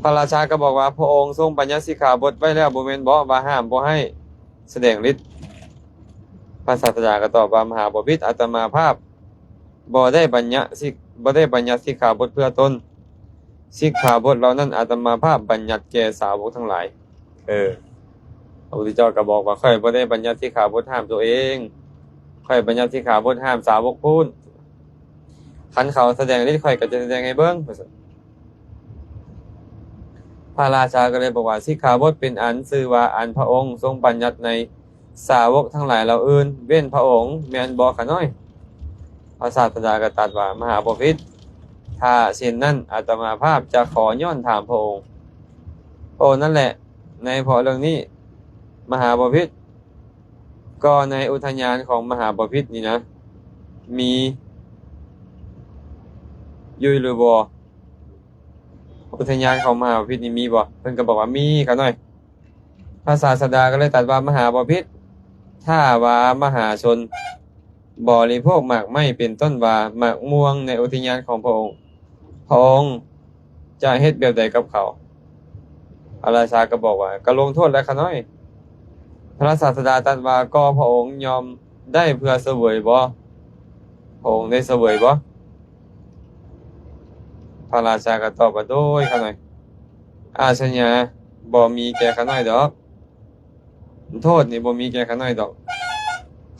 ພະລາຊາກໍບອກວ່າ, ພະອົງຊົງບັນຍັດສິກຂາບົດໄວ້ແລ້ວບໍ່ແມ່ນບໍ ວ່າຫ້າມບໍ່ໃຫ້ສະແດງລິດ? ພະສາດສະດາກໍຕອບວ່າ, ມະຫາບໍພິດ, ອາດຕະມາພາບບໍ່ໄດ້ບັນຍັດສິກ ບໍ່ໄດ້ບັນຍັດສິກຂາບົດເພື່ອຕົນ. ສິກຂາບົດເຫຼົ່ານັ້ນອາດຕະມາພາບບັນຍັດແກ່ສາວົກທັງຫຼາຍ. ເອີ ພະພຸດທະເຈົ້າກໍບອກວ່າ, ຂ້ອຍບໍ່ໄດ້ບັນຍັດສິກຂາບົດຫ້າມຕົວເອງ, ຂ້ອຍບັນຍັດສິກຂາບົດຫ້າມສາວົກພຸ້ນ. ຄັນເຂົາສະແດງລິດ, ຂ້ອຍກໍຈະສະແດງໃຫ້ເບິ່ງ ວ່າຊັ້ນ. ພະລາຊາກໍເລີຍບອກວ່າ, ສິກຂາບົດເປັນອັນຊື່ວ່າອັນພະອົງຊົງບັນຍັດໃນສາວົກທັງຫຼາຍເຫຼົ່າອື່ນ ເວັ້ນພະອົງ, ແມ່ນບໍ່ຂ້ານ້ອຍ? ພະສາດສະດາກໍຕັດວ່າ, ມະຫາບໍພິດ, ຖ້າເຊັ່ນນັ້ນ ອາດຕະມາພາບຈະຂໍຍ້ອນຖາມພະອົງ, ພະອົງນັ້ນແຫຼະ ໃນເພາະເລື່ອງນີ້. ມະຫາບໍພິດ, ກໍໃນອຸທະຍານຂອງມະຫາບໍພິດນີ້ນະ ມີຢູ່ຫຼືບໍ່? ອຸທະຍານຂອງມະຫາບໍພິດນີ້ມີບໍ່? ເພິ່ນກໍບອກວ່າມີ ຂ້ານ້ອຍ. ພະສາດສະດາກໍເລີຍຕັດວ່າ, ມະຫາບໍພິດ, ຖ້າວ່າມະຫາຊົນບໍລິໂພກໝາກໄມ້ ເປັນຕົ້ນວ່າໝາກມ່ວງໃນອຸທະຍານຂອງພະອົງ, ພະອົງຈະເຮັດແບບໃດກັບເຂົາ? ພະລາຊາກໍບອກວ່າ, ກໍລົງໂທດແຫຼະຂ້ານ້ອຍ. ພະສາດສະດາຕັດວ່າ, ກໍພະອົງຍອມໄດ້ເພື່ອສະເຫວີຍບໍ? ພະອົງໄດ້ສະເຫວີຍບໍ? ພະລາຊາກໍຕອບວ່າ, ໂດຍ ຂ້ານ້ອຍ, ອາຊະຍາບໍ່ມີແກ່ຂ້ານ້ອຍດອກ. ໂທດນີ້ບໍ່ມີແກ່ຂ້ານ້ອຍດອກ.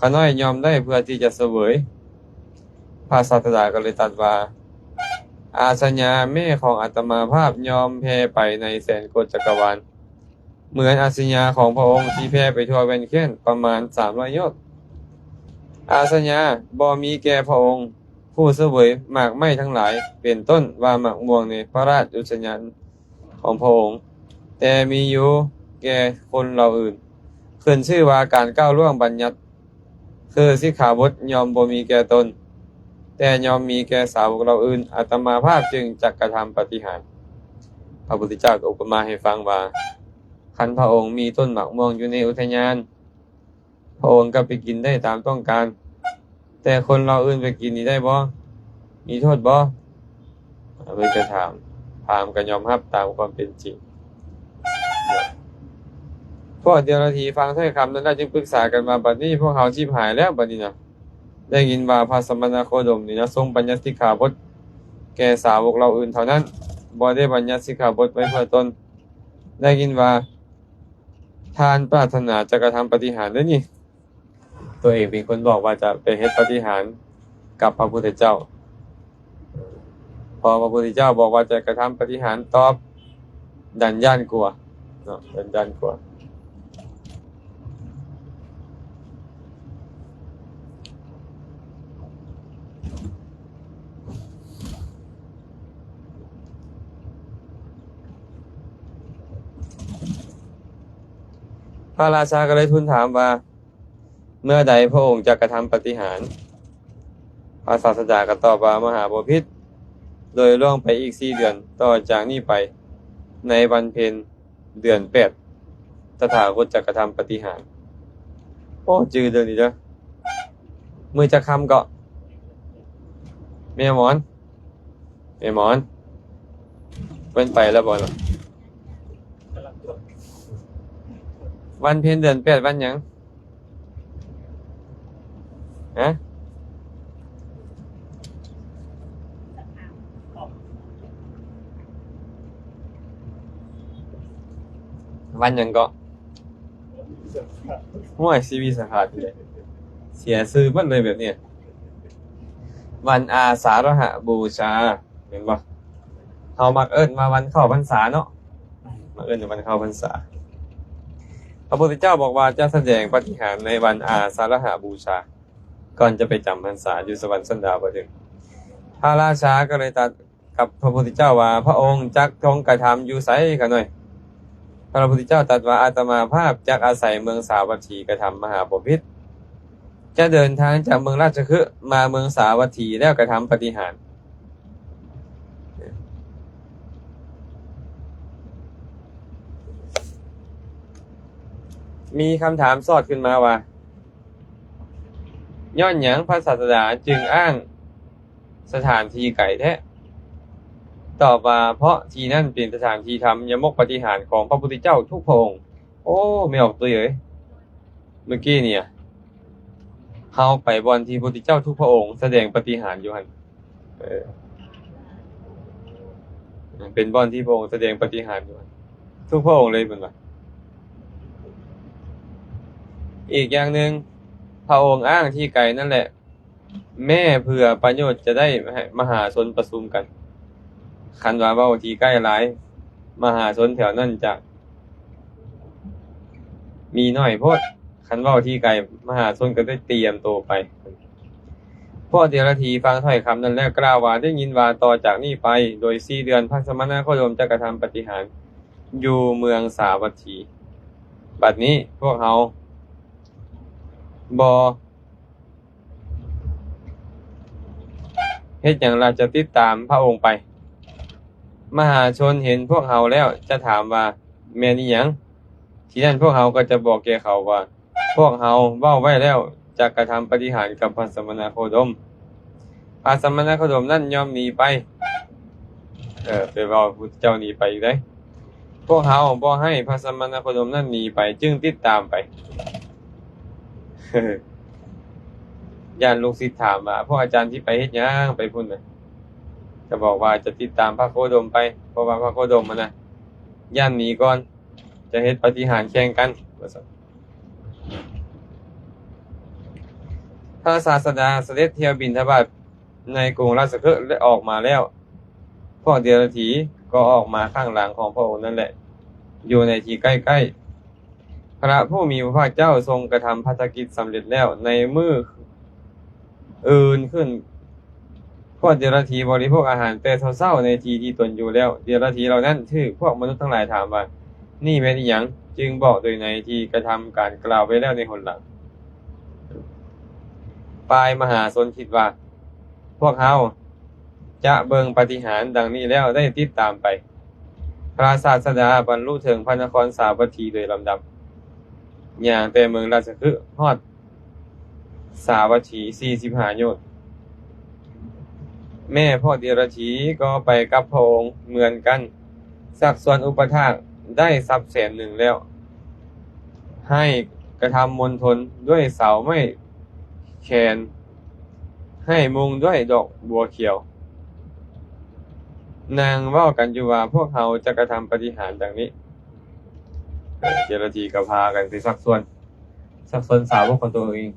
ຂ້ານ້ອຍຍອມໄດ້ເພື່ອທີ່ຈະສະເຫວີຍ. ພະສາດສະດາກໍເລີຍຕັດວ່າ, ອາຊະຍາແມ່ຂອງອາດຕະມາພາບຍ່ອມແຜ່ໄປໃນແສນໂກດຈັກກະວານ, ເໝືອນອາຊະຍາຂອງພະອົງທີ່ແຜ່ໄປທົ່ວແວ່ນແຄວ້ນປະມານສາມຮ້ອຍໂຍດ. ອາຊະຍາບໍ່ມີແກ່ພະອົງຜູ້ສະເຫວີຍໝາກໄມ້ທັງຫຼາຍ, ເປັນຕົ້ນວ່າໝາກມ່ວງໃນພະລາຊະອຸທະຍານ ຂອງພະອົງ, ແຕ່ມີຢູ່ແກ່ຄົນເຫຼົ່າອື່ນ. ຂຶ້ນຊື່ວ່າການກ້າວລ່ວງບັນຍັດ ຄືສິກຂາບົດ ຍ່ອມບໍ່ມີແກ່ຕົນ, ແຕ່ຍ່ອມມີແກ່ສາວົກເຫຼົ່າອື່ນ. ອາດຕະມາພາບຈຶ່ງຈັກກະທຳປາຕິຫານ. ພະພຸດທະເຈົ້າກໍອຸປະມາໃຫ້ຟັງວ່າ, ຄັນພະອົງມີຕົ້ນໝາກມ່ວງຢູ່ໃນອຸທະຍານ, ພະອົງກໍໄປກິນໄດ້ຕາມຕ້ອງການ, ແຕ່ຄົນເຫຼົ່າອື່ນໄປກິນນີ້ໄດ້ບໍ່? ມີໂທດບໍ່? ເພິ່ນກໍຖາມ, ພາມກໍຍອມຮັບຕາມຄວາມເປັນຈິງ. ພວກເດຍລະຖີຟັງຖ້ອຍຄຳນັ້ນແລ້ວ ຈຶ່ງປຶກສາກັນວ່າ, ບັດນີ້ພວກເຮົາຊິບຫາຍແລ້ວບັດນີ້ນະ. ໄດ້ຍິນວ່າພະສະມະນະໂຄດົມນີ້ນະ ຊົງບັນຍັດສິກຂາບົດແກ່ສາວົກເຫຼົ່າອື່ນເທົ່ານັ້ນ, ບໍ່ໄດ້ບັນຍັດສິກຂາບົດໄວ້ເພື່ອຕົນ. ໄດ້ຍິນວ່າ ທ່ານປາດຖະໜາຈະກະທຳປາຕິຫານເດ້ນີ້. ຕົວເອງເປັນຄົນບອກວ່າຈະໄປເຮັດປາຕິຫານກັບພະພຸດທະເຈົ້າ. ພໍພະພຸດທະເຈົ້າບອກວ່າຈະກະທຳປາຕິຫານຕອບ, ດັນຢ້ານກົວເນາະ, ດັນຢ້ານກົວ. ພະລາຊາກໍເລີຍທູນຖາມວ່າ, ເມື່ອໃດພະອົງຈະກະທຳປາຕິຫານ? ພະສາດສະດາກໍຕອບວ່າ, ມະຫາບໍພິດ, ໂດຍລ່ວງໄປອີກສີ່ເດືອນຕໍ່ຈາກນີ້ໄປ, ໃນວັນເພັນເດືອນແປດ, ຕະຖາຄົດຈະກະທຳປາຕິຫານ. ໂອ້ ຈື່ເລື່ອງນີ້ເດີ. ມື້ຈັກຄ່ຳເກາະ? ແມ່ໝອນ, ແມ່ໝອນ, ເພິ່ນໄປແລ້ວບໍ່ລະ? ວັນເພັນເດືອນແປດ ວັນຫຍັງ? ຮະ? ວັນຫຍັງເກາະ? ຫ້ວຍ ຊີວິດສະພາດເດ ເສຍຊື່ໝົດເລີຍແບບນີ້. ວັນອາສາລະຫະບູຊາ ແມ່ນບໍ່? ເຮົາມັກເອີ້ນວ່າວັນເຂົ້າພັນສາເນາະ, ມັກເອີ້ນວ່າວັນເຂົ້າພັນສາ. ພະພຸດທະເຈົ້າບອກວ່າຈະສະແດງປາຕິຫານໃນວັນອາສາລະຫະບູຊາ ກ່ອນຈະໄປຈຳພັນສາຢູ່ສະຫວັນຊັ້ນດາວດຶງ. ພະລາຊາກໍເລີຍຕັດກັບພະພຸດທະເຈົ້າວ່າ, ພະອົງຈັກຊົງກະທຳຢູ່ໃສຂ້ານ້ອຍ? ພະພຸດທະເຈົ້າຕັດວ່າ ອາດຕະມາພາບຈັກອາໄສເມືອງສາວັດຖີກະທຳມະຫາບໍພິດ, ຈະເດີນທາງຈາກເມືອງລາຊະຄຶມາເມືອງສາວັດຖີແລ້ວກະທຳປາຕິຫານ. ມີຄຳຖາມສອດຂຶ້ນມາວ່າ ຍ້ອນຫຍັງພະສາສະດາຈຶ່ງອ້າງສະຖານທີ່ໄກແທ້? ຕອບວ່າ ເພາະທີ່ນັ້ນເປັນສະຖານທີ່ທຳຍາມົກປາຕິຫານຂອງພະພຸດທະເຈົ້າທຸກພະອົງ. ໂອ້ ແມ່ອອກຕຸ້ຍເອີຍ, ມື້ກີ້ນີ້ເຮົາໄປບ່ອນທີ່ພຸດທະເຈົ້າທຸກພະອົງສະແດງປາຕິຫານຢູ່ຫັ້ນ. ເອີ ເປັນບ່ອນທີ່ພະອົງສະແດງປາຕິຫານຢູ່ຫັ້ນ ທຸກພະອົງເລີຍເພິ່ນວ່າ. ອີກຢ່າງໜຶ່ງ ພະອົງອ້າງທີ່ໄກນັ້ນແຫຼະ ແມ້ເພື່ອປະໂຫຍດຈະໄດ້ໃຫ້ມະຫາຊົນປະຊຸມກັນ. ຄັນວ່າເວົ້າທີ່ໃກ້ຫຼາຍ ມະຫາຊົນແຖວນັ້ນຈະມີໜ້ອຍໂພດ, ຄັນເວົ້າທີ່ໄກ ມະຫາຊົນກໍໄດ້ຕຽມໂຕໄປ. ພວກເດລະຖີຟັງຖ້ອຍຄຳນັ້ນແລ້ວກ່າວວ່າ ໄດ້ຍິນວ່າຕໍ່ຈາກນີ້ໄປໂດຍສີ່ເດືອນ ພະສະມະນະໂຄດົມຈະກະທຳປາຕິຫານຢູ່ເມືອງສາວັດຖີ. ບັດນີ້ພວກເຮົາບໍ່ ເຮັດຫຍັງລະ ຈະຕິດຕາມພະອົງໄປ. ມະຫາຊົນເຫັນພວກເຮົາແລ້ວຈະຖາມວ່າ ແມ່ນອີ່ຫຍັງ? ທີນັ້ນພວກເຮົາກໍຈະບອກແກ່ເຂົາວ່າ ພວກເຮົາເວົ້າໄວ້ແລ້ວ ຈະກະທຳປາຕິຫານກັບພະສະມະນະໂຄດົມ. ພະສະມະນະໂຄດົມນັ້ນຍ່ອມໜີໄປ. ເອີ ໄປເວົ້າພຸດທະເຈົ້າໜີໄປອີກເດ້. ພວກເຮົາບໍ່ໃຫ້ພະສະມະນະໂຄດົມນັ້ນໜີໄປ, ຈຶ່ງຕິດຕາມໄປ. ຢ້ານລູກສິດຖາມວ່າ ພວກອາຈານທີ່ໄປເຮັດຫຍັງໄປພຸ້ນນະ? ຈະບອກວ່າຈະຕິດຕາມພະໂຄດົມໄປ, ເພາະວ່າພະໂຄດົມຫັ້ນນະ ຢ້ານໜີກ່ອນ, ຈະເຮັດປາຕິຫານແຂ່ງກັນ ວ່າຊັ້ນ. ພະສາສະດາສະເດັດທ່ຽວບິນທະບາດໃນກຸງລາຊະຄຶ ແລະ ອອກມາແລ້ວ, ພວກເດລະຖີກໍອອກມາຂ້າງຫຼັງຂອງພະອົງນັ້ນແຫຼະ ຢູ່ໃນທີ່ໃກ້ໆ. ພະຜູ້ມີພະພາກເຈົ້າຊົງກະທຳພັດທະກິດສຳເລັດແລ້ວ. ໃນມື້ອື່ນຂຶ້ນ ພວກເດລະຖີບໍລິໂພກອາຫານແຕ່ເຊົ້າໆໃນທີ່ທີ່ຕົນຢູ່ແລ້ວ. ເດລະຖີເຫຼົ່ານັ້ນຖືກພວກມະນຸດທັງຫຼາຍຖາມວ່າ ນີ້ແມ່ນອີ່ຫຍັງ? ຈຶ່ງບອກໂດຍໃນທີ່ກະທຳການກ່າວໄວ້ແລ້ວໃນຫົນຫຼັງ. ຝ່າຍມະຫາຊົນຄິດວ່າ ພວກເຮົາຈະເບິ່ງປາຕິຫານດັ່ງນີ້ແລ້ວໄດ້ຕິດຕາມໄປ. ພະສາສະດາບັນລຸເຖິງພະນະຄອນສາວັດຖີໂດຍລຳດັບ, ຍ່າງແຕ່ເມືອງລາຊະຄຶຮອດສາວັດຖີສີ່ສິບຫ້າໂຍດ. ແມ່ພວກເດລະຖີກໍໄປກັບພະອົງເໝືອນກັນ, ຊັກຊວນອຸປະຖາກໄດ້ຊັບແສນໜຶ່ງແລ້ວ, ໃຫ້ກະທຳມົນທົນດ້ວຍເສົາໄມ້ແຄນ, ໃຫ້ມຸງດ້ວຍດອກບົວຂຽວ. ນາງເວົ້າກັນຢູ່ວ່າ ພວກເຮົາຈະກະທຳປາຕິຫານດັ່ງນີ້. ເຈົ້າໜ້າທີ່ກໍພາກັນໄປຊັກຊວນ, ຊັກຊວນສາວົກຂອງຕົວເອງ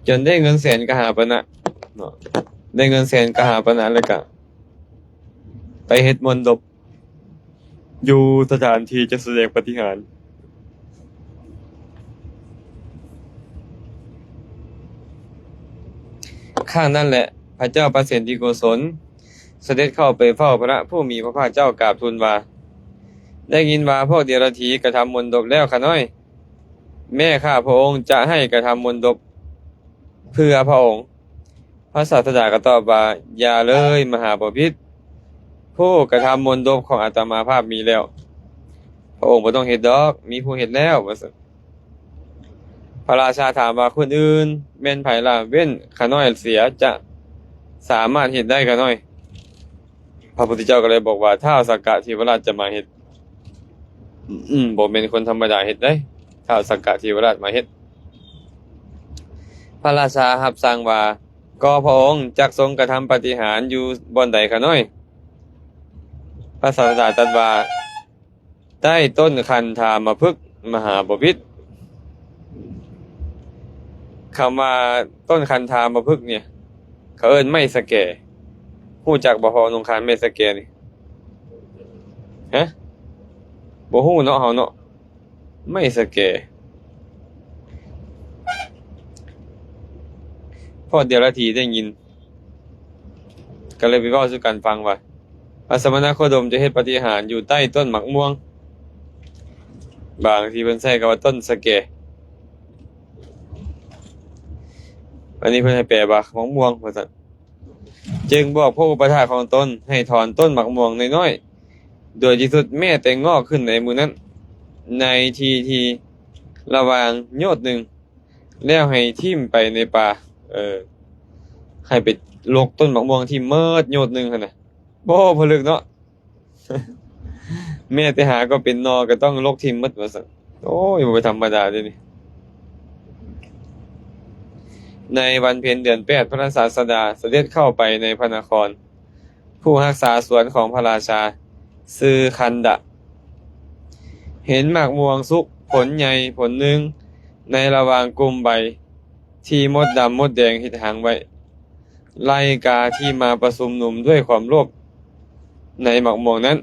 ຈົນໄດ້ເງິນແສນກະຫາປະນະເນາະ, ໄດ້ເງິນແສນກະຫາປະນະ ແລ້ວກະໄປເຮັດມົນດົບຢູ່ສະຖານທີ່ຈະສະແດງປາຕິຫານ. ຄັ້ງນັ້ນແຫຼະ ພະເຈົ້າປະເສນທິໂກສົນສະເດັດເຂົ້າໄປເຝົ້າພະຜູ້ມີພະພາກເຈົ້າ ກາບທູນວ່າ ໄດ້ຍິນວ່າພວກເດລະຖີກະທຳມົນດົບແລ້ວຂ້ານ້ອຍ. ແມ່ຂ້າພະອົງຈະໃຫ້ກະທຳມົນດົບເພື່ອພະອົງ. ພະສາສະດາກໍຕອບວ່າ ຢ່າເລີຍມະຫາບໍພິດ, ຜູ້ກະທຳມົນດົບຂອງອາດຕະມາພາບມີແລ້ວ, ພະອົງບໍ່ຕ້ອງເຮັດດອກ, ມີຜູ້ເຮັດແລ້ວ ວ່າຊັ້ນ. ພະລາຊາຖາມວ່າ ຄົນອື່ນແມ່ນໃຜລະ? ເວັ້ນຂ້ານ້ອຍເສຍຈະສາມາດເຮັດໄດ້ຂ້ານ້ອຍ. ພະພຸດທະເຈົ້າກໍເລີຍບອກວ່າ ທ້າວສັກກະເທວະລາດຈະມາເຮັດ. ອືມ ບໍ່ແມ່ນຄົນທຳມະດາເຮັດໄດ໋, ທ້າວສັກກະເທວະລາດມາເຮັດ. ພະລາຊາຮັບສັ່ງວ່າ ກໍພະອົງຈັກຊົງກະທຳປາຕິຫານຢູ່ບ່ອນໃດຂ້ານ້ອຍ? ພະສາສະດາຕັດວ່າ ໃຕ້ຕົ້ນຄັນທາມະພຶກມະຫາບໍພິດ. ຄຳວ່າຕົ້ນຄັນທາມະພຶກນີ້ ເຂົາເອີ້ນໄມ້ສະແກ. ຮູ້ຈັກບໍ່ ພໍ່ໜຸ່ງຄານ ໄມ້ສະແກນີ້? ຮະ? ບໍ່ຮູ້ເນາະ ເຮົາເນາະ. ໄມ້ສະແກ. ພວກເດລະຖີໄດ້ຍິນ ກໍເລີຍໄປເວົ້າສູ່ກັນຟັງວ່າ ພະສະມະນະໂຄດົມຈະເຮັດປາຕິຫານຢູ່ໃຕ້ຕົ້ນໝາກມ່ວງ. ບາງທີ່ເພິ່ນໃຊ້ຄຳວ່າຕົ້ນສະແກ. ອັນນີ້ເພິ່ນໃຫ້ແປວ່າໝາກມ່ວງວ່າຊັ້ນ. ຈຶ່ງບອກພວກອຸປະຖາກຂອງຕົນໃຫ້ຖອນຕົ້ນໝາກມ່ວງນ້ອຍໆ ໂດຍທີ່ສຸດແມ້ແຕ່ງອກຂຶ້ນໃນມື້ນັ້ນ ໃນທີ່ທີ່ລະຫວ່າງໂຍດໜຶ່ງ ແລ້ວໃຫ້ຖິ້ມໄປໃນປ່າ. ເອີ ໃຫ້ໄປລົກຕົ້ນໝາກມ່ວງຖິ້ມໝົດໂຍດໜຶ່ງຫັ້ນນະ. ໂອ້ ຜະລຶກເນາະ. ແມ້ແຕ່ຫາກໍເປັນໜໍ່ກໍຕ້ອງລົກຖິ້ມໝົດວ່າຊັ້ນ. ໂອ້ຍ ບໍ່ທຳມະດາເດ້ນີ້. ໃນວັນເພັນເດືອນແປດ ພະສາສະດາສະເດັດເຂົ້າໄປໃນພະນະຄອນ. ຜູ້ຮັກສາສວນຂອງພະລາຊາຊື່ຄັນດະ ເຫັນໝາກມ່ວງສຸກຜົນໃຫຍ່ຜົນໜຶ່ງໃນລະຫວ່າງກຸ່ມໃບທີ່ມົດດຳມົດແດງເຮັດຮັງໄວ້. ໄລ່ກາທີ່ມາປະຊຸມນຸມດ້ວຍຄວາມໂລບໃນໝາກມ່ວງນັ້ນ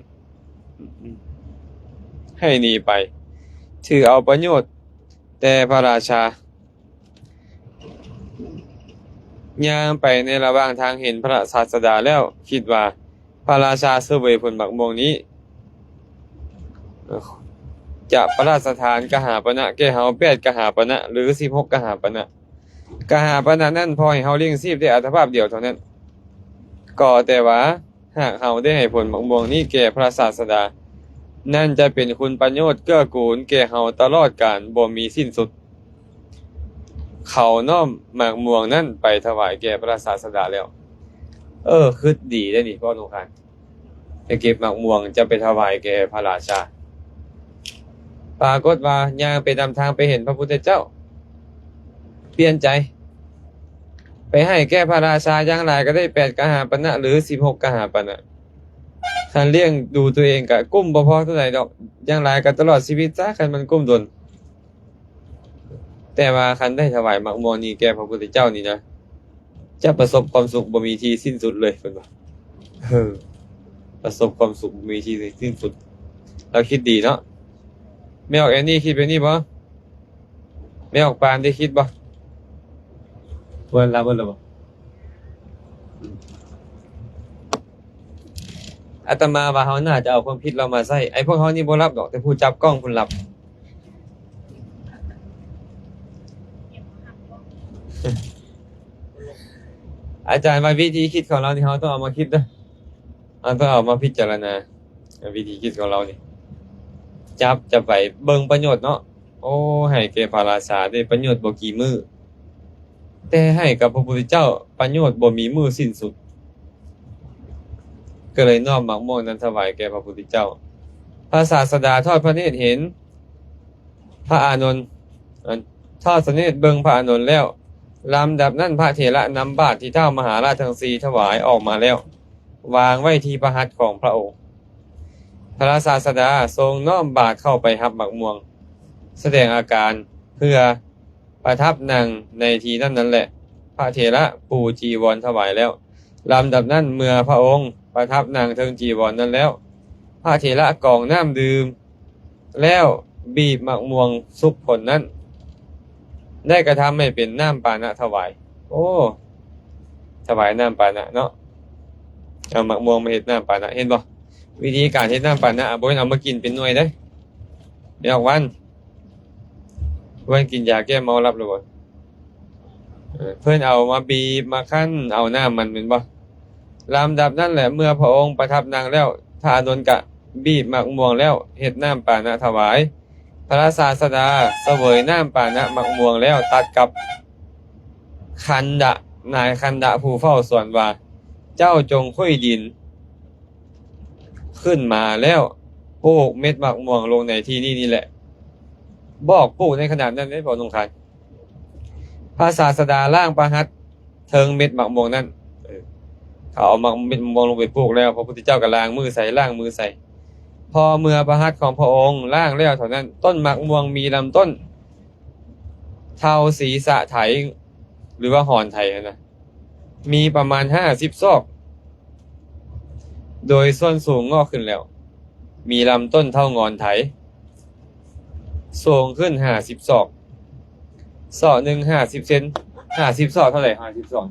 ໃຫ້ໜີໄປ ຖືເອົາປະໂຫຍດແຕ່ພະລາຊາ. ຍ່າງໄປໃນລະຫວ່າງທາງເຫັນພະສາສະດາແລ້ວ ຄິດວ່າ ພະລາຊາສະເຫວີຍຜົນໝາກມ່ວງນີ້ ຈະພະລາຊະທານກະຫາປະນະແກ່ເຮົາແປດກະຫາປະນະ ຫຼື ສິບຫົກກະຫາປະນະ. ກະຫາປະນະນັ້ນພໍໃຫ້ເຮົາລ້ຽງຊີບໄດ້ອັດຕະພາບດຽວເທົ່ານັ້ນ. ກໍແຕ່ວ່າ ຫາກເຮົາໄດ້ໃຫ້ຜົນໝາກມ່ວງນີ້ແກ່ພະສາສະດາ, ນັ້ນຈະເປັນຄຸນປະໂຫຍດເກື້ອກູນແກ່ເຮົາຕະຫຼອດການບໍ່ມີສິ້ນສຸດ. ເຂົານ້ອມໝາກມ່ວງນັ້ນໄປຖວາຍແກ່ພະສາສະດາແລ້ວ. ເອີ ຄິດດີເດ້ນີ້ ພໍ່ໜຸ່ມຂານ. ໄປເກັບໝາກມ່ວງຈະໄປຖວາຍແກ່ພະລາຊາ. ປາກົດວ່າຍ່າງໄປນຳທາງໄປເຫັນພະພຸດທະເຈົ້າ, ປ່ຽນໃຈ ໄປໃຫ້ແກ່ພະລາຊາຢ່າງຫຼາຍກໍໄດ້ແປດກະຫາປະນະ ຫຼື ສິບຫົກກະຫາປະນະ. ຄັນລ້ຽງດູຕົວເອງກໍກຸ້ມບໍ່ພໍເທົ່າໃດດອກ, ຢ່າງຫຼາຍກໍຕະຫຼອດຊີວິດຊະ ຄັນມັນກຸ້ມດົນ. ແຕ່ວ່າຄັນໄດ້ຖວາຍໝາກມ່ວງນີ້ແກ່ພະພຸດທະເຈົ້ານີ້ນະ, ຈະປະສົບຄວາມສຸກບໍ່ມີທີ່ສິ້ນສຸດເລີຍ ເພິ່ນວ່າ. ເອີ ປະສົບຄວາມສຸກບໍ່ມີທີ່ສິ້ນສຸດ. ລາວຄິດດີເນາະ. ແມ່ອອກແອນນີ້ຄິດແບບນີ້ບໍ່? ແມ່ອອກປານໄດ້ຄິດບໍ່? ເພິ່ນລາວເບິດແລ້ວບໍ່? ອາດຕະມາວ່າເຮົາໜ້າຈະເອົາຄວາມຄິດລາວມາໃຊ້. ໄອ້ພວກເຮົານີ້ບໍ່ລັບດອກ, ແຕ່ຜູ້ຈັບກ້ອງພຸ້ນລັບ. ອາຈານວ່າວິທີຄິດຂອງລາວນີ້ ເຮົາຕ້ອງເອົາມາຄິດເດີ, ເຮົາຕ້ອງເອົາມາພິຈາລະນາ. ວິທີຄິດຂອງລາວນີ້ ຈັບຈະໄປເບິ່ງປະໂຫຍດເນາະ. ໂອ້ ໃຫ້ແກ່ພະລາຊາໄດ້ປະໂຫຍດບໍ່ກີ່ມື້, ແຕ່ໃຫ້ກັບພະພຸດທະເຈົ້າປະໂຫຍດບໍ່ມີມື້ສິ້ນສຸດ. ກໍເລີຍນ້ອມໝາກມ່ວງນັ້ນຖວາຍແກ່ພະພຸດທະເຈົ້າ. ພະສາສະດາທອດພະເນດເຫັນ ພະອານົນ ອັນ ທອດພະເນດເບິ່ງພະອານົນແລ້ວ, ລຳດັບນັ້ນພະເຖລະນຳບາດທີ່ທ້າວມະຫາລາດທັງສີ່ຖວາຍອອກມາແລ້ວ ວາງໄວ້ທີ່ພະຫັດຂອງພະອົງ. ພະສາສະດາຊົງນ້ອມບາດເຂົ້າໄປຮັບໝາກມ່ວງ, ສະແດງອາການເພື່ອປະທັບນັ່ງໃນທີ່ນັ້ນນັ້ນແຫຼະ. ພະເຖລະປູຈີວອນຖວາຍແລ້ວ, ລຳດັບນັ້ນເມື່ອພະອົງປະທັບນັ່ງເທິງຈີວອນນັ້ນແລ້ວ, ພະເຖລະກອງນ້ຳດື່ມ ແລ້ວບີບໝາກມ່ວງສຸກຜົນນັ້ນ ໄດ້ກະທຳໃຫ້ເປັນນ້ຳປານະຖວາຍ. ໂອ້ ຖວາຍນ້ຳປານະເນາະ, ເອົາໝາກມ່ວງມາເຮັດນ້ຳປານະ. ເຫັນບໍ່? ວິທີການເຮັດນ້ຳປານະ ບໍ່ແມ່ນເອົາມາກິນເປັນໜ່ວຍເດ້. ແມ່ອອກວັນ ເພິ່ນກິນຢາແກ້ເມົາຫຼັບແລ້ວບໍ່? ເອີ ເພິ່ນເອົາມາບີບມາຄັ້ນເອົານ້ຳມັນແມ່ນບໍ່? ລຳດັບນັ້ນແຫຼະ ເມື່ອພະອົງປະທັບນັ່ງແລ້ວ, ພະອານົນກະບີບໝາກມ່ວງແລ້ວເຮັດນ້ຳປານະຖວາຍ. ພະສາສະດາສະເຫວີຍນ້ຳປານະໝາກມ່ວງແລ້ວຕັດກັບຄັນດະ, ນາຍຄັນດະຜູ້ເຝົ້າສວນວ່າ, ເຈົ້າຈົ່ງຂຸ້ຍດິນ ຂຶ້ນມາແລ້ວປູກເມັດໝາກມ່ວງລົງໃນທີ່ນີ້ນີ້ແຫຼະ. ບອກປູກໃນຂະນະນັ້ນເດ້ ພໍ່ໜຸ່ມຂານ. ພະສາສະດາລ້າງພະຫັດເທິງເມັດໝາກມ່ວງນັ້ນ. ເອີ ເຂົາເອົາໝາກ ເມັດໝາກມ່ວງລົງໄປປູກແລ້ວ, ພະພຸດທະເຈົ້າກໍລ້າງມືໃສ່, ລ້າງມືໃສ່. ພໍເມື່ອພະຫັດຂອງພະອົງລ້າງແລ້ວເທົ່ານັ້ນ, ຕົ້ນໝາກມ່ວງມີລຳຕົ້ນເທົ່າສີສະໄຖ ຫຼືວ່າຫອນໄຖຫັ້ນນະ. ມີປະມານຫ້າສິບສອກ, ໂດຍສ່ວນສູງງອກຂຶ້ນແລ້ວ, ມີລຳຕົ້ນເທົ່າງອນໄຖ, ສູງຂຶ້ນຫ້າສິບສອກ, ສອກໜຶ່ງຫ້າສິບເຊັນ. ຫ້າສິບສອກເທົ່າໃດ? ຫ້າສິບສອກ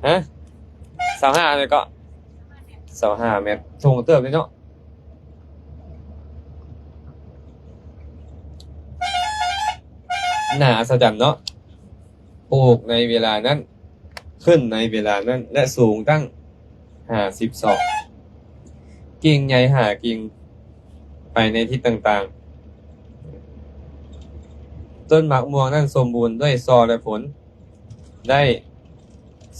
ຮະ? ຊາວຫ້າແລ້ວກໍຊາວຫ້າແມັດ ສູງເຕີບເລີຍເນາະ. ໜ້າອັດສະຈັນເນາະ ປູກໃນເວລານັ້ນ ຂຶ້ນໃນເວລານັ້ນ ແລະ ສູງຕັ້ງຫ້າສິບສອກ ກິ່ງໃຫຍ່ຫ້າກິ່ງ ໄປໃນທິດຕ່າງໆ. ຕົ້ນໝາກມ່ວງນັ້ນສົມບູນດ້ວຍສໍ່ ແລະ ຜົນ ໄດ້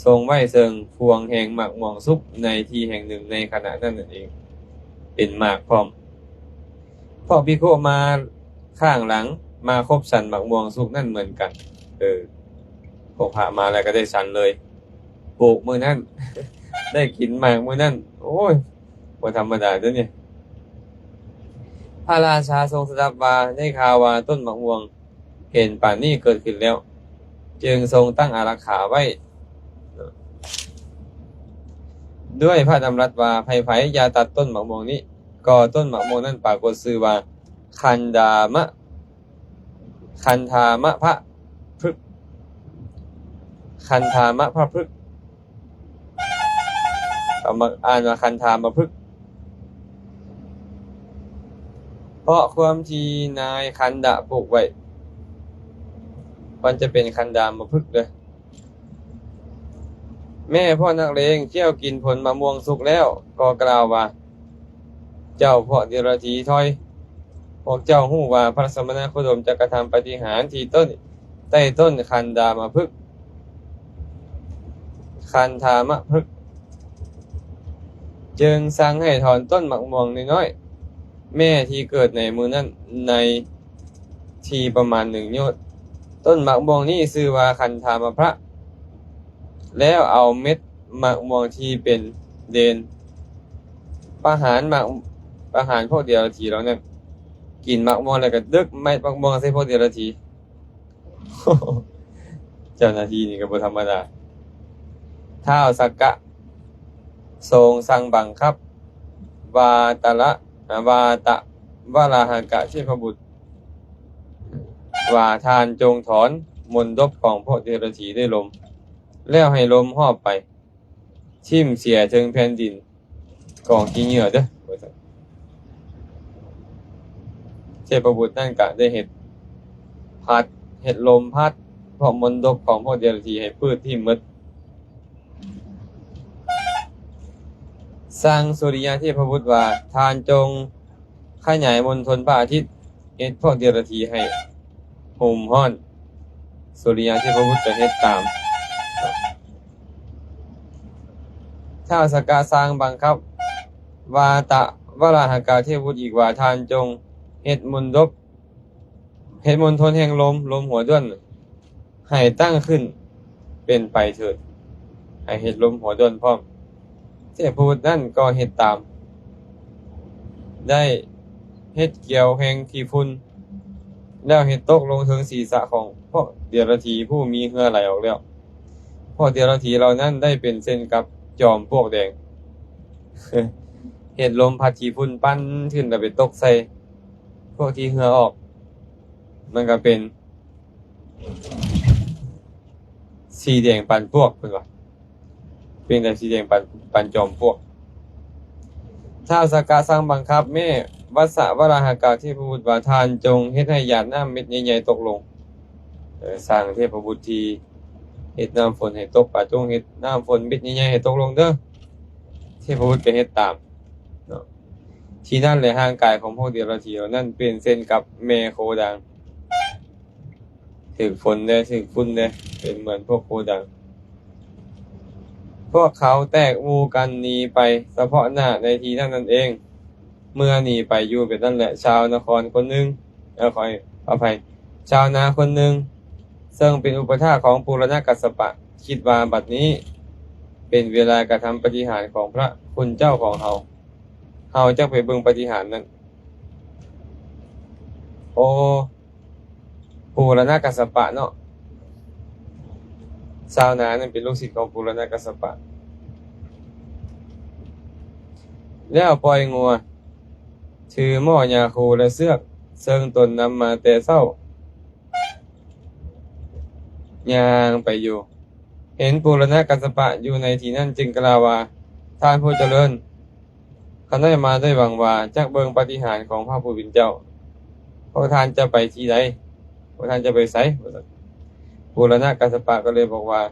ຊົງໄວ້ເຊິ່ງພວງແຫ່ງໝາກມ່ວງສຸກໃນທີ່ແຫ່ງໜຶ່ງໃນຂະນະນັ້ນນັ້ນເອງ ເປັນໝາກພ້ອມ. ພວກພິກຂຸມາຂ້າງຫຼັງມາຄົບສັນໝາກມ່ວງສຸກນັ້ນເໝືອນກັນ. ເອີ ພວກພະມາແລ້ວກໍໄດ້ສັນເລີຍ ປູກມື້ນັ້ນ ໄດ້ກິນໝາກມື້ນັ້ນ. ໂອ້ຍ ບໍ່ທຳມະດາເດີ້ນີ້. ພະລາຊາຊົງສະດັບວ່າ ໄດ້ຂ່າວວ່າຕົ້ນໝາກມ່ວງ ເຫັນປານນີ້ເກີດຂຶ້ນແລ້ວ ຈຶ່ງຊົງຕັ້ງອາລັກຂາໄວ້ ດ້ວຍພະດຳລັດວ່າ ໃຜໆຢ່າຕັດຕົ້ນໝາກມ່ວງນີ້. ກໍຕົ້ນໝາກມ່ວງນັ້ນປາກົດຊື່ວ່າ ຄັນດາມະ ຄັນທາມະພະພຶກ ຄັນທາມະພະພຶກ ເຂົາມັກອ່ານວ່າຄັນທາມະພຶກ ເພາະຄວາມທີ່ນາຍຄັນດະປູກໄວ້ ມັນຈະເປັນຄັນດາມະພຶກເດີ້. ແມ້ພວກນັກເລງຄ້ຽວກິນຜົນມະມ່ວງສຸກແລ້ວ ກໍກ່າວວ່າ ເຈົ້າພວກເດຍລະຖີ ຖອຍ! ພວກເຈົ້າຮູ້ວ່າພະສະມະນະໂຄດົມຈັກກະທຳປາຕິຫານທີ່ຕົ້ນ ໃຕ້ຕົ້ນຄັນດາມະພຶກ ຄັນທາມະພຶກ ຈຶ່ງສັ່ງໃຫ້ຖອນຕົ້ນໝາກມ່ວງນ້ອຍໆ ແມ່ທີ່ເກີດໃນມື້ນັ້ນ ໃນທີ່ປະມານໜຶ່ງໂຍດ. ຕົ້ນໝາກມ່ວງນີ້ຊື່ວ່າຄັນທາມະພະ ແລ້ວເອົາເມັດໝາກມ່ວງທີ່ເປັນເດນ ປະຫານໝາກ ປະຫານພວກເດຍລະຖີເຫຼົ່ານັ້ນ. ກິນໝາກມ່ວງແລ້ວກໍດຶກເມັດໝາກມ່ວງໃສ່ພວກເດຍລະຖີ. ເຈົ້າໜ້າທີ່ນີ້ກໍບໍ່ທຳມະດາ. ທ້າວສັກກະຊົງສັ່ງບັງຄັບ ວາຕະລະ ອາ ວາຕະວະລາຫະກະເທບພະບຸດວ່າ ທ່ານຈົ່ງຖອນມົນດົບຂອງພວກເດຍລະຖີດ້ວຍລົມ ແລ້ວໃຫ້ລົມຫອບໄປ ຖິ້ມເສຍເທິງແຜ່ນດິນກອງຂີ້ເຫຍື້ອເດີ້ ວ່າຊັ້ນ. ເທບພະບຸດນັ້ນກະໄດ້ເຮັດພັດ ເຮັດລົມພັດພວກມົນດົບຂອງພວກເດຍລະຖີໃຫ້ພືດຖິ້ມໝົດ. ສັ່ງສຸລິຍະເທບພະບຸດວ່າ ທ່ານຈົ່ງຂະຫຍາຍມົນທົນພະອາທິດ ເຮັດພວກເດຍລະຖີໃຫ້ຮຸ່ມຮ້ອນ. ສຸລິຍະເທບພະບຸດກໍເຮັດຕາມ. ທ້າວສັກກະສັ່ງບັງຄັບ ວາຕະວະລາຫະກະເທບບຸດອີກວ່າ ທ່ານຈົ່ງເຮັດມົນດົບ ເຮັດມົນທົນແຫ່ງລົມ ລົມຫົວດ້ວນ ໃຫ້ຕັ້ງຂຶ້ນເປັນໄຟເຖີດ ໃຫ້ເຮັດລົມຫົວດ້ວນພ້ອມ. ເທບພະບຸດນັ້ນກໍເຮັດຕາມ ໄດ້ເຮັດກຽວແຫ່ງຂີ້ຝຸ່ນ ແລ້ວເຮັດຕົກລົງເທິງສີສະຂອງພວກເດຍລະຖີຜູ້ມີເຫື່ອໄຫຼອອກແລ້ວ. ພວກເດຍລະຖີເຫຼົ່ານັ້ນໄດ້ເປັນເຊັ່ນກັບຈອມປວກແດງ ເຮັດລົມພັດຂີ້ຝຸ່ນປັ້ນຂຶ້ນ ແລ້ວໄປຕົກໃສ່ພວກທີ່ເຫື່ອອອກ ມັນກໍເປັນ ສີແດງປານປວກ ເພິ່ນວ່າ ເປັນແບບສີແດງປານ ປານຈອມປວກ. ທ້າວສັກກະສັ່ງບັງຄັບແມ່ວັດສະວະລາຫະກະເທບພະບຸດວ່າ ທ່ານຈົ່ງເຮັດໃຫ້ຫຍາດນ້ຳເມັດໃຫຍ່ໆຕົກລົງ. ເອີ ສັ່ງເທບພະບຸດທີ່ເຮັດນ້ຳຝົນໃຫ້ຕົກ ວ່າຈົ່ງເຮັດນ້ຳຝົນເມັດໃຫຍ່ໆໃຫ້ຕົກລົງເດີ້. ເທບພະບຸດກໍເຮັດຕາມເນາະ. ທີ່ນັ້ນແຫຼະ ຮ່າງກາຍຂອງພວກເດຍລະຖີເຫຼົ່ານັ້ນເປັນເຊັ່ນກັບແມ່ໂຄດາງ ຖືກຝົນແດ່ ຖືກຝຸ່ນແດ່ ເປັນເໝືອນພວກໂຄດາງ. ພວກເຂົາແຕກໝູ່ກັນໜີໄປສະເພາະໜ້າໃນທີ່ນັ້ນນັ້ນເອງ. ເມື່ອໜີໄປຢູ່ແບບນັ້ນແຫຼະ ຊາວນະຄອນຄົນໜຶ່ງ ເອີ ຂໍອະໄພ ຊາວນາຄົນໜຶ່ງ ເຊິ່ງເປັນອຸປະຖາກຂອງປູລະນະກັດສະປະ ຄິດວ່າ ບັດນີ້ເປັນເວລາກະທຳປາຕິຫານຂອງພະຄຸນເຈົ້າຂອງເຮົາ. ເຮົາຈັກໄປເບິ່ງປາຕິຫານນັ້ນ. ໂອ ປູລະນະກັດສະປະເນາະ ຊາວນານັ້ນເປັນລູກສິດຂອງປູລະນະກັດສະປະ. ແລ້ວປ່ອຍງົວ ຖືໝໍ້ຫຍ້າຄູ ແລະ ເຊືອກ ເຊິ່ງຕົນນຳມາແຕ່ເຊົ້າ ຍ່າງໄປຢູ່ ເຫັນປູລະນະກັດສະປະຢູ່ໃນທີ່ນັ້ນ ຈຶ່ງກ່າວວ່າ, ທ່ານຜູ້ຈະເລີນ, ຂ້ານ້ອຍມາດ້ວຍຫວັງວ່າຈະເບິ່ງປາຕິຫານຂອງພະຜູ້ເປັນເຈົ້າ. ພວກທ່ານຈະໄປທີ່ໃດ? ພວກທ່ານຈະໄປໃສ? ປູລະນະກັດສະປະກໍເລີຍບອກວ່າ,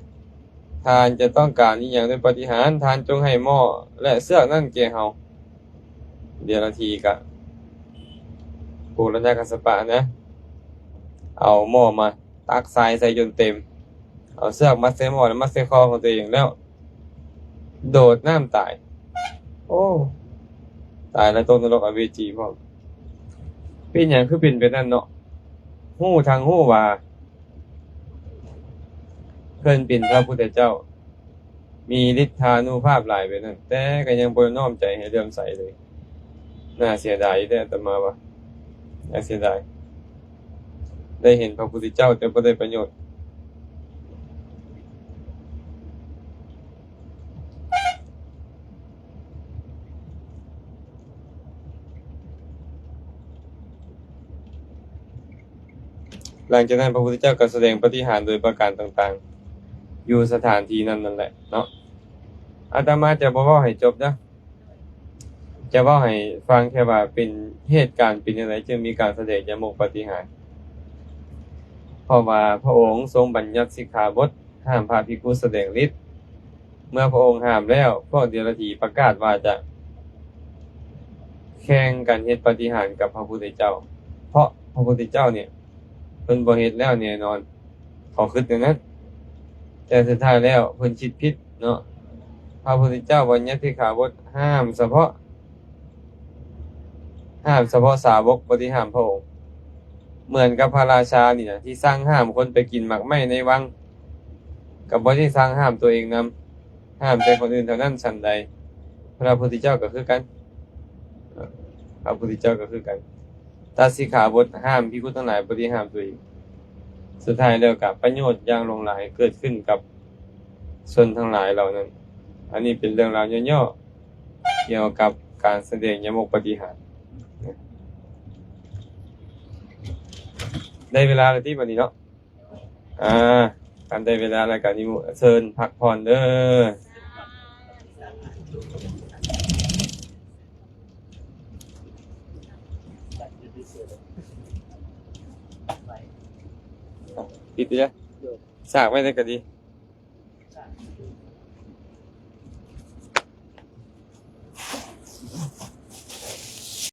ທ່ານຈະຕ້ອງການອີ່ຫຍັງດ້ວຍປາຕິຫານ, ທ່ານຈົ່ງໃຫ້ໝໍ້ ແລະ ເຊືອກນັ້ນແກ່ເຮົາ. ເດລະທີກະ ປູລະນະກັດສະປະນະ ເອົາໝໍ້ມາ ຕັກຊາຍໃສ່ຈົນເຕັມ, ເອົາເຊືອກມັດໃສ່ໝໍ້ ແລ້ວມັດໃສ່ຄໍຂອງຕົວເອງ ແລ້ວໂດດນ້ຳຕາຍ. ໂອ້ ຕາຍແລ້ວຕົກນະລົກອະເວຈີພ້ອມ. ເປັນຫຍັງຄືເປັນແບບນັ້ນເນາະ? ຮູ້ທັງຮູ້ວ່າເພິ່ນເປັນພະພຸດທະເຈົ້າ ມີລິດທານຸພາບຫຼາຍແບບນັ້ນ, ແຕ່ກໍຍັງບໍ່ນ້ອມໃຈໃຫ້ເຫຼື້ອມໃສເລີຍ. ໜ້າເສຍດາຍເດ້ອາດຕະມາວ່າ, ໜ້າເສຍດາຍ. ໄດ້ເຫັນພະພຸດທະເຈົ້າແຕ່ບໍ່ໄດ້ປະໂຫຍດ. ຫຼັງຈາກນັ້ນ ພະພຸດທະເຈົ້າກໍສະແດງປາຕິຫານໂດຍປະການຕ່າງໆ ຢູ່ສະຖານທີ່ນັ້ນນັ້ນແຫຼະເນາະ. ອາດຕະມາຈະບໍ່ເວົ້າໃຫ້ຈົບເດີ, ຈະເວົ້າໃຫ້ຟັງແຄ່ວ່າເປັນເຫດການເປັນຈັ່ງໃດຈຶ່ງມີການສະແດງຍາມົກປາຕິຫານ. ເພາະວ່າພະອົງຊົງບັນຍັດສິກຂາບົດຫ້າມພະພິກຂຸສະແດງລິດ. ເມື່ອພະອົງຫ້າມແລ້ວ, ພວກເດລະຖີປະກາດວ່າຈະແຂ່ງກັນເຮັດປາຕິຫານກັບພະພຸດທະເຈົ້າ, ເພາະພະພຸດທະເຈົ້ານີ້ເພິ່ນບໍ່ເຮັດແລ້ວແນ່ນອນ, ເຂົາຄິດແນວນັ້ນ. ແຕ່ສຸດທ້າຍແລ້ວເພິ່ນຄິດຜິດເນາະ. ພະພຸດທະເຈົ້າບັນຍັດສິກຂາບົດຫ້າມສະເພາະ ຫ້າມສະເພາະສາວົກ, ບໍ່ໄດ້ຫ້າມພະອົງ. ເໝືອນກັບພະລາຊານີ້ນະ ທີ່ສັ່ງຫ້າມຄົນໄປກິນໝາກໄມ້ໃນວັງ, ກໍບໍ່ໄດ້ສັ່ງຫ້າມຕົວເອງນຳ, ຫ້າມແຕ່ຄົນອື່ນເທົ່ານັ້ນ. ສັນໃດ ພະພຸດທະເຈົ້າກໍຄືກັນ, ພະພຸດທະເຈົ້າກໍຄືກັນ, ຕັດສິກຂາບົດຫ້າມພິກຂຸທັງຫຼາຍ, ບໍ່ໄດ້ຫ້າມຕົວເອງ. ສຸດທ້າຍແລ້ວກໍປະໂຫຍດຢ່າງຫຼວງຫຼາຍເກີດຂຶ້ນກັບຊົນທັງຫຼາຍເຫຼົ່ານັ້ນ. ອັນນີ້ເປັນເລື່ອງລາວຫຍໍ້ໆ ກ່ຽວກັບການສະແດງຍາມົກປາຕິຫານ. ໄດ້ເວລາແລ້ວຕິບັດນີ້ເນາະ? ອາ ຄັນໄດ້ເວລາແລ້ວກໍນິມົນເຊີນພັກຜ່ອນເດີ. ປິດເດີ. ສາກໄວ້ແລ້ວກໍດີ.